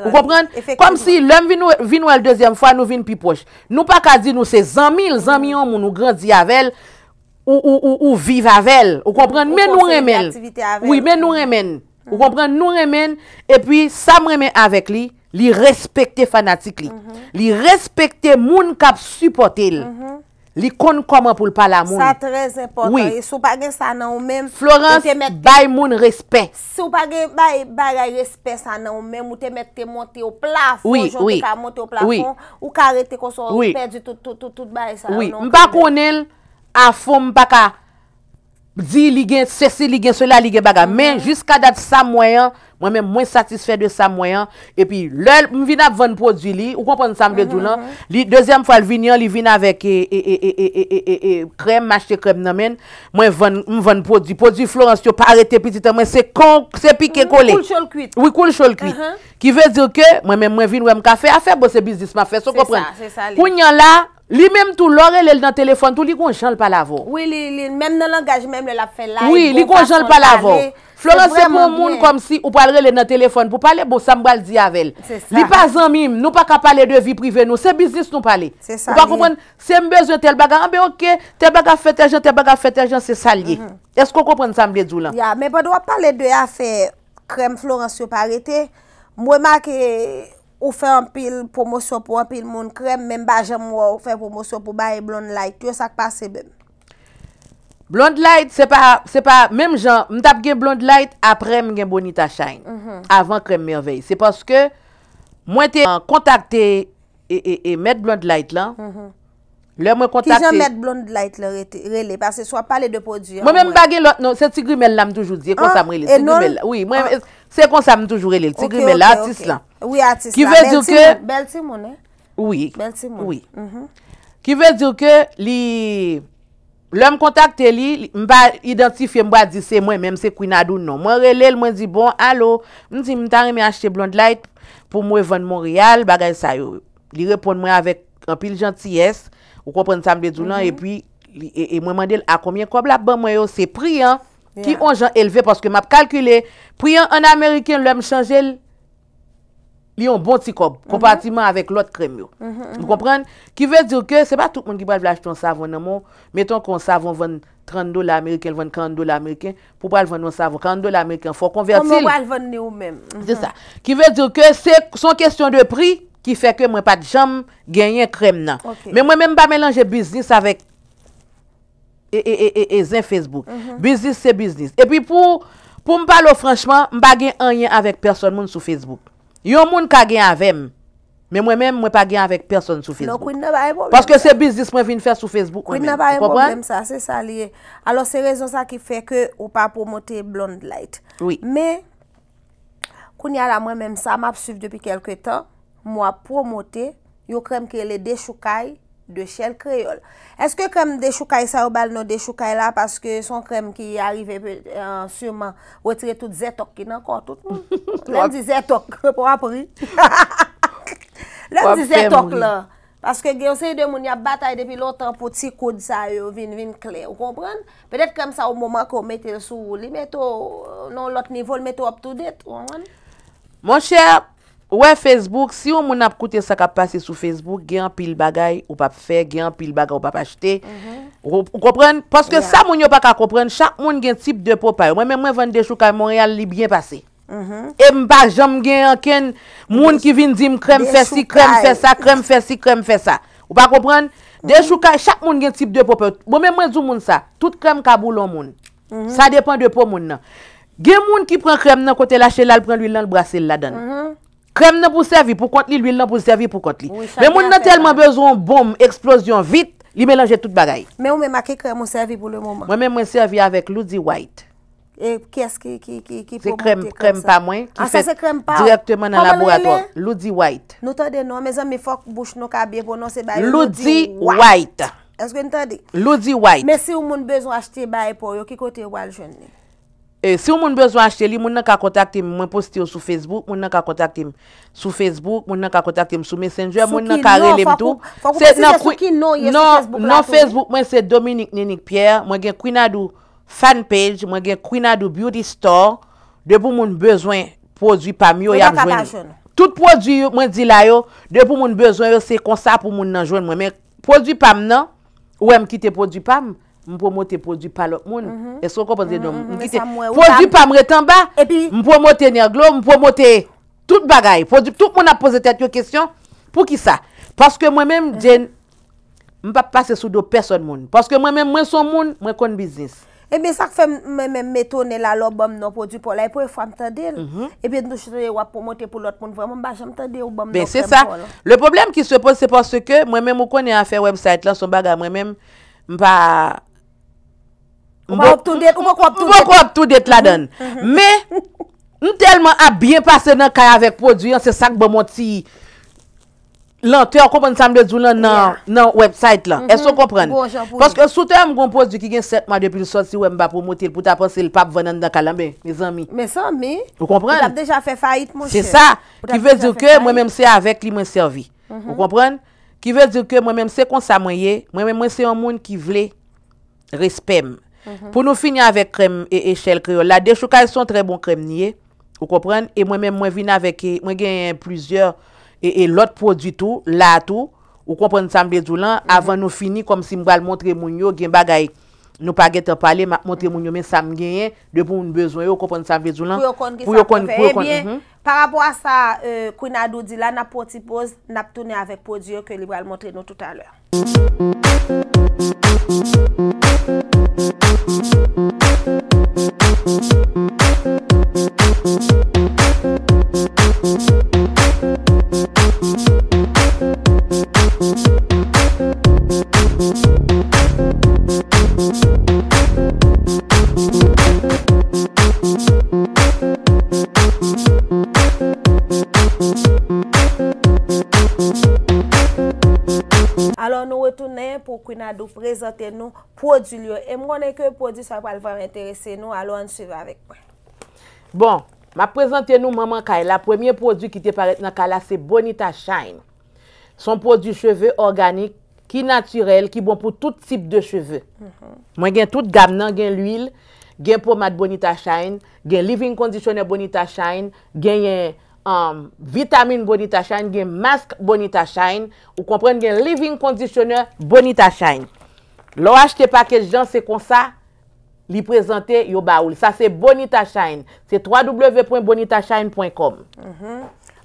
Ou konprann? Kòmsi lè m vin, vin wè l dezyèm fwa, nou vin pi pwòch. Nou pa ka di nou se zanmi l, zanmi yon moun ou grandi avè l, ou, ou, ou, ou viv avè l. Ou konprann? Men nou renmen l. Wi, men nou renmen l. Ou konprann? Nou renmen l. Epi, sa m renmen avèk li, li respekte fanatik li. Li respekte moun k ap sipòte l. Li konn kòman pou l pale a moun. Sa trè enpòtan. E si w pa gen sa nan ou menm, Florence bay moun respè. Si w pa gen bay, bagay respè sa nan ou menm, ou te mèt te monte o plafon, jan w te ka monte o plafon, ou ka rete konsa, ou pèdi tout, tout, tout, tout bagay sa yo nan yon klenbè. M pa konnen l afon, m pa ka di li gen sesi, li gen sela, li gen bagay. Men jiska dat sa m wè an, mwen menm mwen satisfè de sa m wè an. Epi lè m vin ap vann pwodui li, ou konprann sa m vle di w lan, li, dezyèm fwa l vini an, li vin avèk, e, e, e, krèm, m achte krèm nan men l, mwen vann, m vann pwodui. Pwodui Florence yo pa rete pitit an mwen, se kon, se pike kole. Wi, kou l cho l kwit. Ki vle di ke mwen menm mwen vin wè m ka fè afè, bon se biznis m ap fè, sa w konprann. Kounye a la, li menm tou, lè w rele l nan telefòn tou, li gon jan l pale avè w. Wi, li, li, menm nan langaj, menm lè l ap fè live, wi, li gon jan l pale avè w. Florence se pou yon moun kòmsi ou pral rele nan telefòn pou pale, bon, sa m pral di avè l. Li pa zanmi m, nou pa ka pale de vi prive nou, se biznis nou pale. Ou pa konprann? Se m bezwen tèl bagay, anben oke, tèl bagay ap fè tèl jan, tèl bagay ap fè tèl jan, se sa l ye. Èske w konprann sa m vle di w lan? Ya, men pandan w ap pale de afè krèm Florence yo pa rete, m remake ou fè anpil pwomosyon pou anpil moun krèm, men m pa janm wè w fè pwomosyon pou bagay Blonde Light yo, sa k pase menm? Blonde Light, se pa, se pa menm jan, m t ap gen Blonde Light, apre m gen Bonita Shine. Avan krèm Merveille. Se paske mwen te, euh, kontakte e, e, e mèt Blonde Light lan. Lè mwen kontakte. Kijan mèt Blonde Light lan rete, rele? Paske si w ap pale de pwodui an, mwen menm m pa gen lòt non, se Ti Grimèl la m toujou di, e konsa m rele, Ti Grimèl la. Wi, mwen, se konsa m toujou rele l, Ti Grimèl la, atis lan. Wi, atis la. Ki vle di ke, bèl timoun, wi. Bèl timoun. Wi. Ki vle di ke li, lè m kontakte li, li, m pa idantifye, m pa di se mwen menm, se Queen Adou, non. Mwen rele l, mwen di, bon, alo, m di, m ta renmen achte Blonde Light pou m revann Monreyal, bagay sa yo. Li reponn mwen avèk anpil jantiyès, ou konprann sa m vle di w lan, epi, li, e, e mwen mande l a konbyen kòb l ap ban mwen yo, se pri an ki on jan elve, paske m ap kalkile pri an ann ameriken, lè m chanje l, li yon bon ti kòb, konparativman avèk lòt krèm yo. Ou konprann? Ki vle di ke se pa tout moun ki pral vle achte yon savon nan men w, meton ke yon savon vann trant dola ameriken, l vann karant dola ameriken, pou pral vann yon savon karant dola ameriken, fò w konvèti l. Kòman w pral vann li ou menm? Se sa. Ki vle di ke se, se yon kesyon de pri ki fè ke mwen pa t janm genyen krèm nan. Men mwen menm m pa melanje biznis avèk e, e, e, e, e zen Facebook. Biznis se biznis. Epi pou, pou m pale w franchman, m pa gen anyen avèk pèsòn moun sou Facebook. Yon moun ka gen avè m, men mwen menm, mwen pa gen avèk pèsòn sou Facebook. Paske se biznis mwen vin fè sou Facebook mwen menm. Ou konprann? Sa, se sa li ye. Alò, se rezon sa ki fè ke ou pa pwomote Blonde Light. Wi. Men, kounye a la, mwen menm, sa m ap swiv depi kèlke tan, m ap pwomote yon krèm ki rele Dechoukay de Shell Kreyòl. Èske krèm dechoukay sa yo ba l non dechoukay la paske se yon krèm ki arive pe- euh, siman retire tout zètòk ki nan kò tout moun? Lè m di zètòk, pa w ap ri. Lè m di zètòk lan, paske gen yon seri de moun y ap batay depi lontan pou ti koud sa yo vin vin klè, ou konprann? Petèt krèm sa o moman ke w mete l sou ou, li mete w nan yon lòt nivo, l mete w up to date, ou konprann? Monchè, ou wè Facebook, si yon moun ap koute sa k ap pase sou Facebook, gen anpil bagay ou p ap fè, gen anpil bagay ou p ap achte. Ou, ou konprann? Paske sa moun yo pa ka konprann, chak moun gen tip de po pa yo. Mwen menm, mwen vann dechoukay Monreyal, li byen pase. E m pa janm gen ankenn moun ki vin di m krèm fè si, krèm fè sa, krèm fè si, krèm fè sa. Ou pa konprann? Dechoukay, chak moun gen tip de po pa yo. Mwen menm, mwen di w moun sa, tout krèm ka boule yon moun. Sa depann de po moun nan. Gen moun ki pran krèm nan, kote l achte l, al pran lwil lan, l brase l ladan l. Krèm nan pou sèvi pou kont li, lwil lan pou sèvi pou kont li. Men moun nan tèlman bezwen yon bonm eksplozyon vit, li melanje tout bagay. Men ou menm, a ki krèm ou sèvi pou le moman? Mwen menm, mwen sèvi avèk Ludy White. E kiyès ki, ki, ki, ki pwomote krèm sa? Se krèm, krèm pa mwen, ki fèt dirèkteman nan laboratwa. Ludy White. Nou tande non, mezanmi, fòk bouch nou ka byen pwononse bagay yo. Ludy White. Èske n tande? Ludy White. Men si yon moun bezwen achte bagay pa w yo, ki kote yo pral jwenn li? E si yon moun bezwen achte li, moun nan ka kontakte m, mwen poste yo sou Facebook, moun nan ka kontakte m sou Facebook, moun nan ka kontakte m sou Messenger, moun nan ka rele m tou. Fòk ou presize sou ki non ou ye sou Facebook la tou. Non, non, Facebook mwen se Dominique Ninique Pierre, mwen gen Queen Adou fan page, mwen gen Queen Adou Beauty Store. Depi moun bezwen pwodui pa m yo, y ap jwenn li. Tout pwodui yo mwen di la yo, depi moun bezwen yo, se konsa pou moun nan jwenn mwen. Men pwodui pa m nan, ou wè m kite pwodui pa m, m pwomote pwodui pa lòt moun. Èske w konprann? Se donk, m kite pwodui pa m ret anba, m pwomote Nerglo, m pwomote tout bagay. Pwodui, tout moun ap poze tèt yo kesyon, poukisa? Paske mwen menm, Jane, m p ap pase sou do pèsòn moun. Paske mwen menm, mwen se yon moun, mwen konn biznis. Ebyen, sa k fè m, mwen menm, m etone la lè w ban m non pwodui pa w la, e premye fwa m tande l. Ebyen, nou chita w ap pwomote pou lòt moun, vrèman, m pa janm tande w ban m non krèm pa w la. Ben, se sa. Le problème qui se pose, c'est parce que mwen menm, ou konnen afè website lan, se yon bagay mwen menm, m pa, m poko up to date, ou poko up to date ladan l. Men, m tèlman ap byen pase nan kay avèk pwodui an, se sa k ban m yon ti lantè, ou konprann sa m vle di w lan, nan, nan website lan. Èske w konprann? Paske si w te wè m gon pwodui ki gen sèt mwa depi l sòti, ou wè m pa pwomote l, pou w ta panse l p ap vann anndan kay lan, ben, mezanmi. Mezanmi. Ou konprann? Ou t ap deja fè fayit, monchè. Se sa. Ki vle di ke mwen menm se avèk li mwen sèvi. Ou konprann? Ki vle di ke mwen menm se konsa mwen ye. Mwen menm mwen se yon moun ki vle respè m. Pou nou fini avèk krèm e, Echèl Kreyòl la, Dechoukay se yon trè bon krèm li ye. Ou konprann? E mwen menm, mwen vin avèk, e, mwen genyen plizyè, e, e lòt pwodui tou, la tou. Ou konprann sa m vle di w lan? Avan nou fini, kòmsi m pral montre moun yo, gen bagay nou pa gentan pale, m ap montre moun yo, men sa m genyen, depi moun bezwen yo, ou konprann sa m vle di w lan? Pou yo konn ki sa pou yo fè. Ebyen, pa rapò a sa, e, Queen Adou di la, n ap pran yon ti poz, n ap tounen avèk pwodui yo ke li pral montre nou toutalè. Alò, nou retounen pou Queen Adou prezante nou pwodui l yo. E m konnen ke pwodui sa yo pral vrèman enterese nou. Alò, ann swiv avèk mwen. Bon, m ap prezante nou manman kay la. Premye pwodui ki te parèt nan kay la, se Bonita Shine. Se yon pwodui cheve òganik, ki natirèl, ki bon pou tout tip de cheve. Mwen gen tout gam nan, gen lwil, gen pomad Bonita Shine, gen leave-in conditioner Bonita Shine, genyen, um, vitamin Bonita Shine, gen mask Bonita Shine, ou konprann, gen leave-in conditioner Bonita Shine. Lè w achte package lan, se konsa li prezante, yo ba ou l. Sa se Bonita Shine. Se www pwen bonita shine pwen com.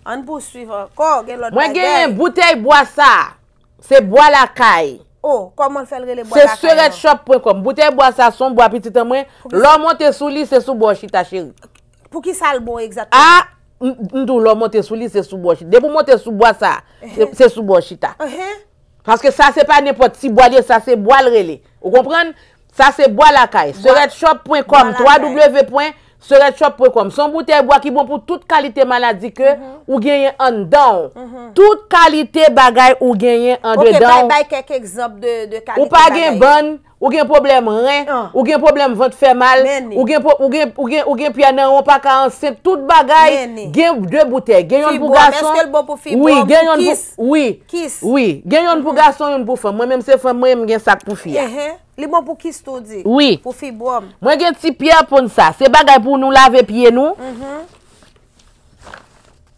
Ann pouswiv ankò, gen lòt bagay. Mwen genyen boutèy bwa sa. Se bwa lakay. Oh, kòman l fè l rele bwa lakay lan? Se serètshop pwen kòm. Boutèy bwa sa se yon bwa pitit an mwen. Lè w monte sou li, se sou bò w chita, cheri. Poukisa l bon egzakteman? A, m, m di w, lè w monte sou li, se sou bò w chita. Depi w monte sou bwa sa, se, se sou bò w chita. Paske sa se pa nenpòt ti bwa l ye, sa se bwa l rele. Ou konprann? Sa se bwa lakay. Serètshop pwen kòm, w w w pwen serètshop pwen kòm. Se yon boutèy bwa ki bon pou tout kalite maladi ke ou genyen anndan w. Tout kalite bagay ou genyen andedan w. Bay, bay kèk egzanp de, de kalite bagay. Ou pa gen bann, ou gen pwoblèm ren, ou gen pwoblèm vant fè mal, ou gen, ou gen, ou gen, ou gen pyè nan ren, ou pa ka ansent, tout bagay, gen de boutèy. Gen yonn pou gason. Wi, gen yonn pou, wi, wi. Gen yonn pou gason, yonn pou fanm. Mwen menm se fanm, mwen, m gen sa k pou fi a. Li bon pou kis tou di? Wi. Pou fibwòm? Mwen gen ti pyè pon sa. Se bagay pou nou lave pye nou.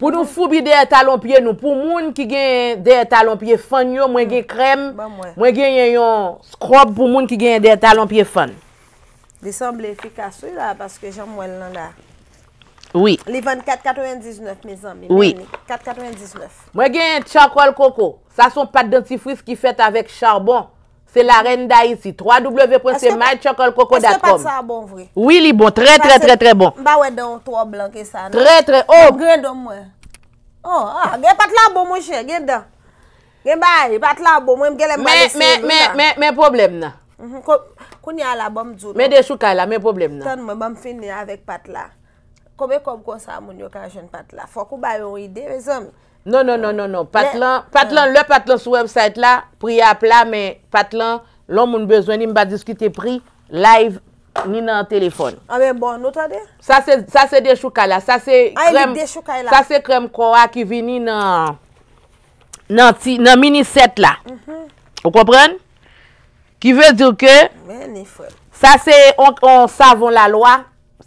Pou nou foubi dèyè talon pye nou. Pou moun ki gen dèyè talon pye fann yo, mwen gen krèm. Mwen genyen yon scrub pou moun ki genyen dèyè talon pye fann. Li sanble efikas wi la, paske jan m wè l lan la. Wi. Li vann kat katrevendiznèf, mezanmi. Wi. Men li, kat katrevendiznèf. Mwen genyen charcoal coco. Sa se yon pat dantifris ki fèt avèk chabon. Se la reine d'Haïti. W w w pwen se my charcoal coco dot com. Èske pat sa bon vre? Wi, li bon. Trè, trè, trè, trè bon. M pa wè dan w twò blan ke sa, non. Trè, trè, oh! Grenn dan mwen. Oh, ah, gen pat la bon, monchè, gen dan. Gen bagay, pat la bon, mwen, m genlè m pral eseye l wi la. Men, men, men, men pwoblèm nan. Mhm, ko-, kounye a la, ban m di w non. Men dechoukay la, men pwoblèm nan. Tann mwen, ban m fini avèk pat la. Konbyen kòb konsa moun yo ka jwenn pat la? Fòk ou ba yo yon ide, mezanmi. Non, non, non, non, non. Pat lan, pat lan, lè pat lan sou website la, pri a pla, men pat lan, lè yon moun bezwen li, m pa diskite pri, live, ni nan telefòn. Anben bon, nou tande? Sa se, sa se dechoukay la, sa se krèm, sa se krèm kò a ki vini nan, nan ti, nan mini sèt la. Mhm. Ou konprann? Ki vle di ke sa se on, on savon lalwa,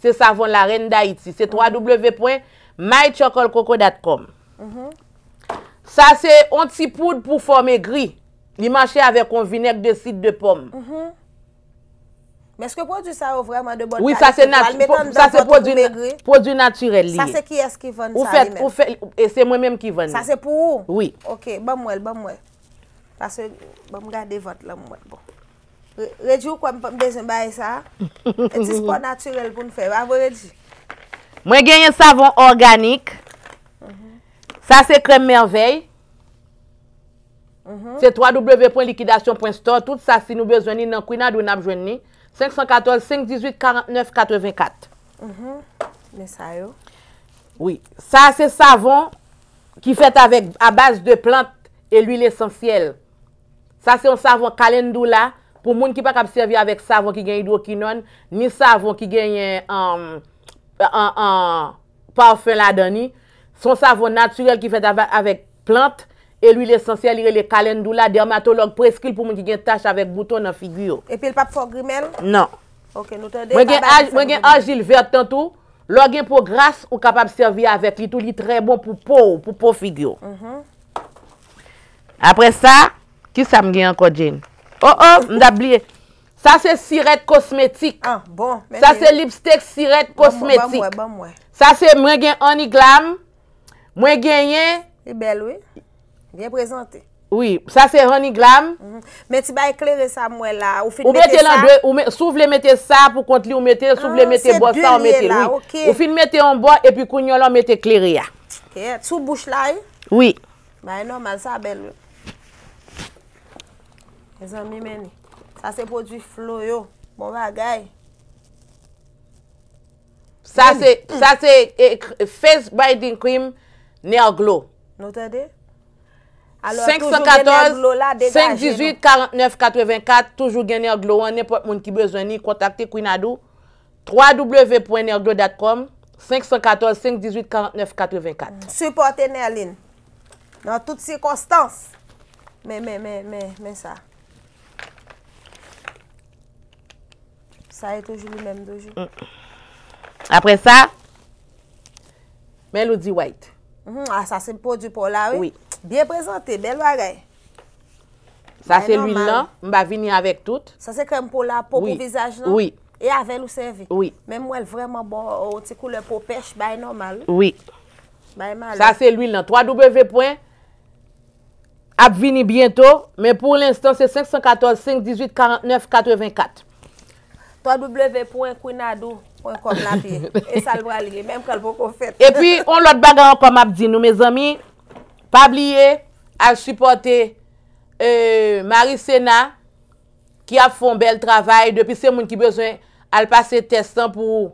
se savon la reine d'Haïti, se w w w pwen my charcoal coco dot com. Mhm. Sa se on ti poud pou fè w megri. Li mache avèk on vinèg de sid de pòm. Mhm. Men èske pwodui sa yo vrèman de bòn kalite pou al met anndan vant ou pou megri? Sa se pwodui natirèl li ye. Sa se kiyès ki vann sa li menm? Ou fè, e se mwen menm ki vann li. Sa se pou ou? Wi. Ok, ban m wè l, ban m wè. Paske, ban m gade vant lan m wè. Bon. Re-, Redji, ou kwè m pa, m bezwen bagay sa? E ti spò natirèl pou n fè, pa vre, Redji? Mwen genyen savon òganik. Mhm. Sa se krèm mèvèy. Mhm. Se w w w pwen likidasyon pwen store. Tout sa, si nou bezwen li nan Queen Adou, n ap jwenn li. Senk san katòz, senk dizuit, karannèf, katrevenkat. Mhm. Men sa yo. Wi. Sa se savon ki fèt avèk, a baz de plant e lwil esansyèl. Sa se yon savon kalendoula pou moun ki pa kab sèvi avèk savon ki gen idwokinòn, ni savon ki genyen, um, an, an, pafen ladan li. Se yon savon natirèl ki fèt avè-, avèk plant e lwil esansyèl, li rele kalendoula, dèmatològ preskri l pou moun ki gen tach avèk bouton nan figi yo. Epi l p ap fè w grimèl? Non. Ok, nou tande. Mwen gen aj-, mwen gen ajil vèt lan tou. Lè w gen po gras, ou kapab sèvi avèk li tou. Li trè bon pou po w, pou po figi w. Mhm. Apre sa, kisa m gen ankò, Jane? Oh, oh, m t ap bliye. Sa se sirèt kosmetik. Ah, bon. Sa se lipstick sirèt kosmetik. Ban m wè, ban m wè. Sa se mwen gen Honey Glam. Mwen genyen. Li bèl, wi. Byen prezante. Wi, sa se Honey Glam. Mhm. Men ti bay klere sa m wè la. Ou fin mete sa? Ou mete l an de, ou me-, si w vle mete sa pou kont li, ou mete l, si w vle mete bò sa, ou mete l, wi. Ah, se de li ye la, ok. Ou fin mete yon bò, epi kounye a la, ou mete klere a. Kèt, sou bouch la, wi? Wi. Bay nòmal, sa bèl, wi. Mezanmi, men li. Sa se pwodui Flo yo. Bon bagay. Sa se, sa se, e, k-, Face Brightening Cream Nerglo. Nou tande? Alò, toujou gen Nerglo la, degaje nou. Senk san katòz, senk dizuit, karannèf, katrevenkat, toujou gen Nerglo an, nenpòt moun ki bezwen li, kontakte Queen Adou, w w w pwen nerglo dot com, senk san katòz, senk dizuit, karannèf, katrevenkat. Sipòte Nerline nan tout sikonstans. Men, men, men, men, men sa. Sa e toujou li menm toujou. Mm. Apre sa, men Lou di White. Mhm, ah, sa se pwodui pa w la, wi. Wi. Byen prezante, bèl bagay. Sa se lwil lan, m pa vini avèk tout. Sa se krèm pou lapo, pou vizaj lan? Wi. E avè l ou sèvi? Wi. Men m wè l vrèman bon, yon ti koulè po pèch, bay nòmal, wi. Wi. Bay malè. Sa se lwil lan. W w w pwen ap vini byento, men pou lenstan se senk san katòz, senk dizuit, karant nèf, katrevenkat. w w w pwen kwinadou pwen kòm l ap ye. E sa l pral ye, menm kan l poko fèt. Epi, yon lòt bagay ankò m ap di nou, mezanmi, pa bliye al sipòte, euh, Marie Sena, ki ap fè yon bèl travay. Depi se moun ki bezwen al pase tès lan pou,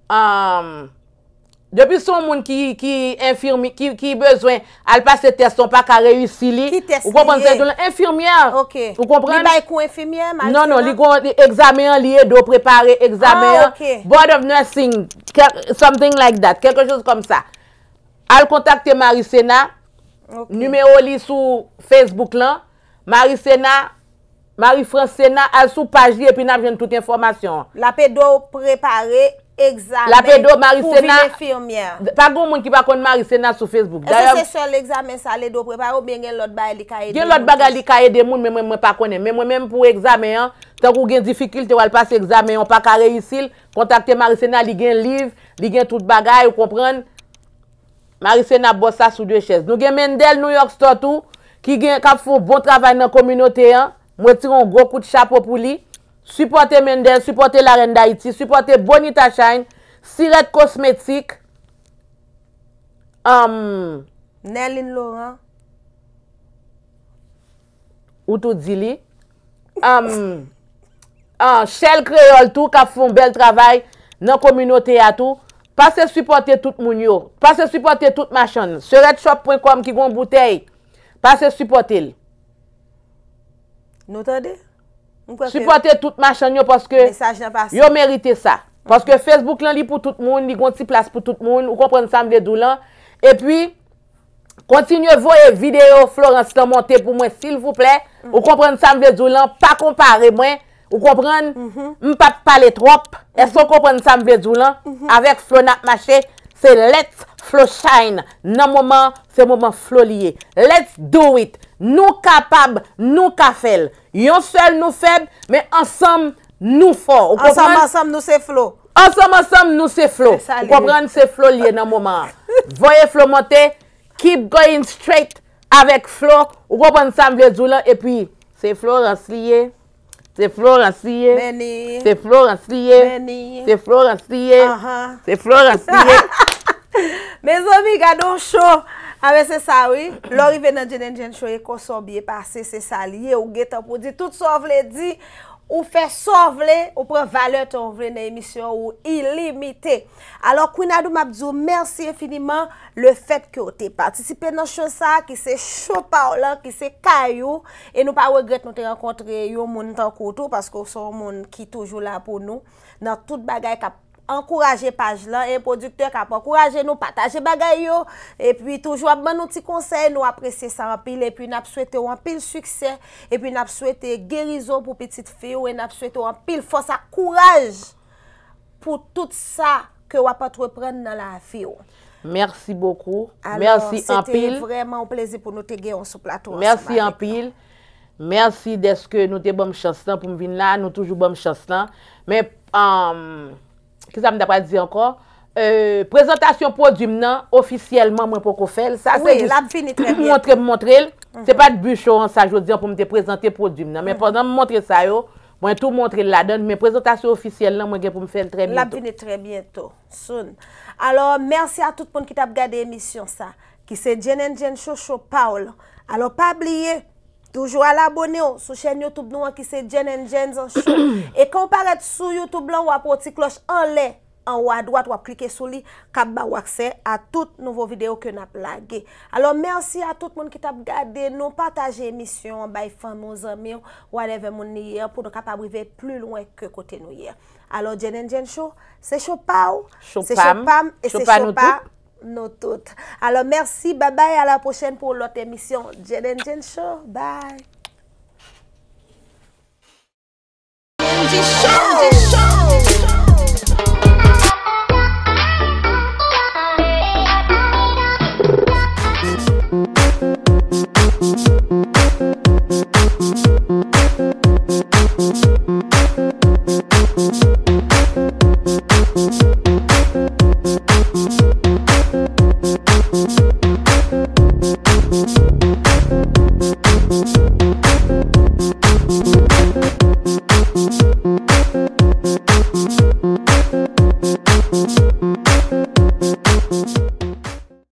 um, depi se yon moun ki, ki enfimi, ki, ki bezwen al pase tès lan, pa ka reyisi li. Ki tès li ye? Ou konprann sa m di w la? Enfimyè. Ok. Ou konprann? Li bay kou enfimyè, Marie Sena? Non, non, li gon egzamen an, li ede w prepare egzamen an. Ah, ok. Board of Nursing, kèl-, something like that, quelque chose comme ça. Al kontakte Marie Sena. Ok. Nimewo li sou Facebook lan. Marie Sena, Marie France Sena, al sou paj li epi n ap jwenn tout enfòmasyon. L ap ede w prepare egzamen pou vin enfimyè. L ap ede w, Marie Sena. Pa gen moun ki pa konn Marie Sena sou Facebook. Èske se sèl egzamen sa l ede w prepare oubyen gen lòt bagay li ka ede moun? Gen lòt bagay li ka ede moun, men mwen, mwen pa konnen. Men mwen menm pou egzamen an, tankou gen difikilte w al pase egzamen an, w pa ka reyisi l, kontakte Marie Sena, li gen liv, li gen tout bagay, ou konprann? Marie Sena ap bò sa sou de chèz. Nou gen Mendel New York Store tou, ki gen, k ap fè yon bon travay nan kominote an. Mwen tire yon gwo kout chapo pou li. Sipòte Mendel, sipòte Larèn Dayiti, sipòte Bonita Shine, Sirèt Kosmetik, um, Nerline Laurent. Ou tou di li. Um, ah, Shell Kreyòl tou, k ap fè yon bèl travay nan kominote a tou. Pase sipòte tout moun yo. Pase sipòte tout machann. Serèt shop pwen kòm ki gon boutèy. Pase sipòte l. Nou tande? M kwè ke sipòte tout machann yo paske mesaj lan pase. Yo merite sa. Paske Facebook lan, li pou tout moun, li gon ti plas pou tout moun. Ou konprann sa m vle di w lan? Epi, kontinye voye videyo Florence lan monte pou mwen, silvouplè. Ou konprann sa m vle di w lan? Pa konpare mwen. Ou konprann? M p ap pale twòp. Èske w konprann sa m vle di w lan? Avèk Flo n ap mache. Se Let's Flo Shine. Nan moman, se moman Flo li ye. Let's do it. Nou kapab, nou ka fè l. Yon sèl nou fèb, men ansanm nou fò. Ou konprann? Ansanm, ansanm, nou se Flo. Ansanm, ansanm, nou se Flo. Ou konprann? Se Flo li ye nan moman an. Voye Flo monte. Keep going straight avèk Flo. Ou konprann sa m vle di w lan? Epi, se Florence li ye. Se Florence li ye. Meni. Se Florence li ye. Meni. Se Florence li ye. Ahan. Se Florence li ye. Mezanmi, gade yon cho. A, men se sa, wi. Lè w rive nan Jane and Jane Show, e konsa w byen pase, se sa l ye. Ou gentan pou di tout sa w vle di. Ou fè sa w vle, ou pran valè tan w vle nan emisyon ou ilimite. Alò, Queen Adou, m ap di w mèsi enfiniman lefètke w te patisipe nan cho sa a, ki se cho pa w lan, ki se kay ou, e nou pa regrèt nou te rankontre yon moun tankou w tou, paske w se yon moun ki toujou la pou nou, nan tout bagay k ap ankouraje paj lan, e pwodiktè k ap ankouraje nou, pataje bagay yo, epi toujou ap ban nou ti konsèy, nou apresye sa anpil, epi n ap swete w anpil siksè, epi n ap swete gerizon pou pitit fi w, e n ap swete w anpil fòs ak kouraj pou tout sa ke w ap antreprann nan lavi w. Mèsi bokou. Mèsi anpil. Alò, se te vrèman yon plezi pou nou te gen w sou plato ansanm avèk nou. Mèsi anpil. Mèsi dèske nou te ban m chans lan pou m vin la. Nou toujou ban m chans lan. Men, um, kisa m ta pral di ankò? Euh, prezantasyon pwodui m nan, ofisyèlman, mwen poko fè l. Sa se jis m montre, m montre l. Se pa t bi cho an sa jodi an pou m te prezante pwodui m nan. Men pandan m montre sa yo, mwen tou montre l ladan l. Men prezantasyon ofisyèl lan, mwen gen pou m fè l trè byento. L ap vini trè byento. Soon. Alò, mèsi a tout moun ki t ap gade emisyon sa, ki se Jane and Jane Show, cho pa w lan. Alò, pa bliye, toujou al abone w sou chèn YouTube nou an ki se Jane and Jane Show. E kan w parèt sou YouTube lan, w ap wè yon ti klòch anlè, anwo adwat, w ap klike sou li, k ap ba w aksè a tout nouvo videyo ke n ap lage. Alò, mèsi a tout moun ki t ap gade nou, pataje emisyon an, bay fanmi w, zanmi w, whatever moun li ye an, pou nou kapab rive pli lwen ke kote nou ye. Alò, Jane and Jane Show, se cho pa w, se cho pa m, e se cho pa nou tout. Alò, mèsi, babay, a la pwochèn pou yon lòt emisyon Jane and Jane Show. Bye.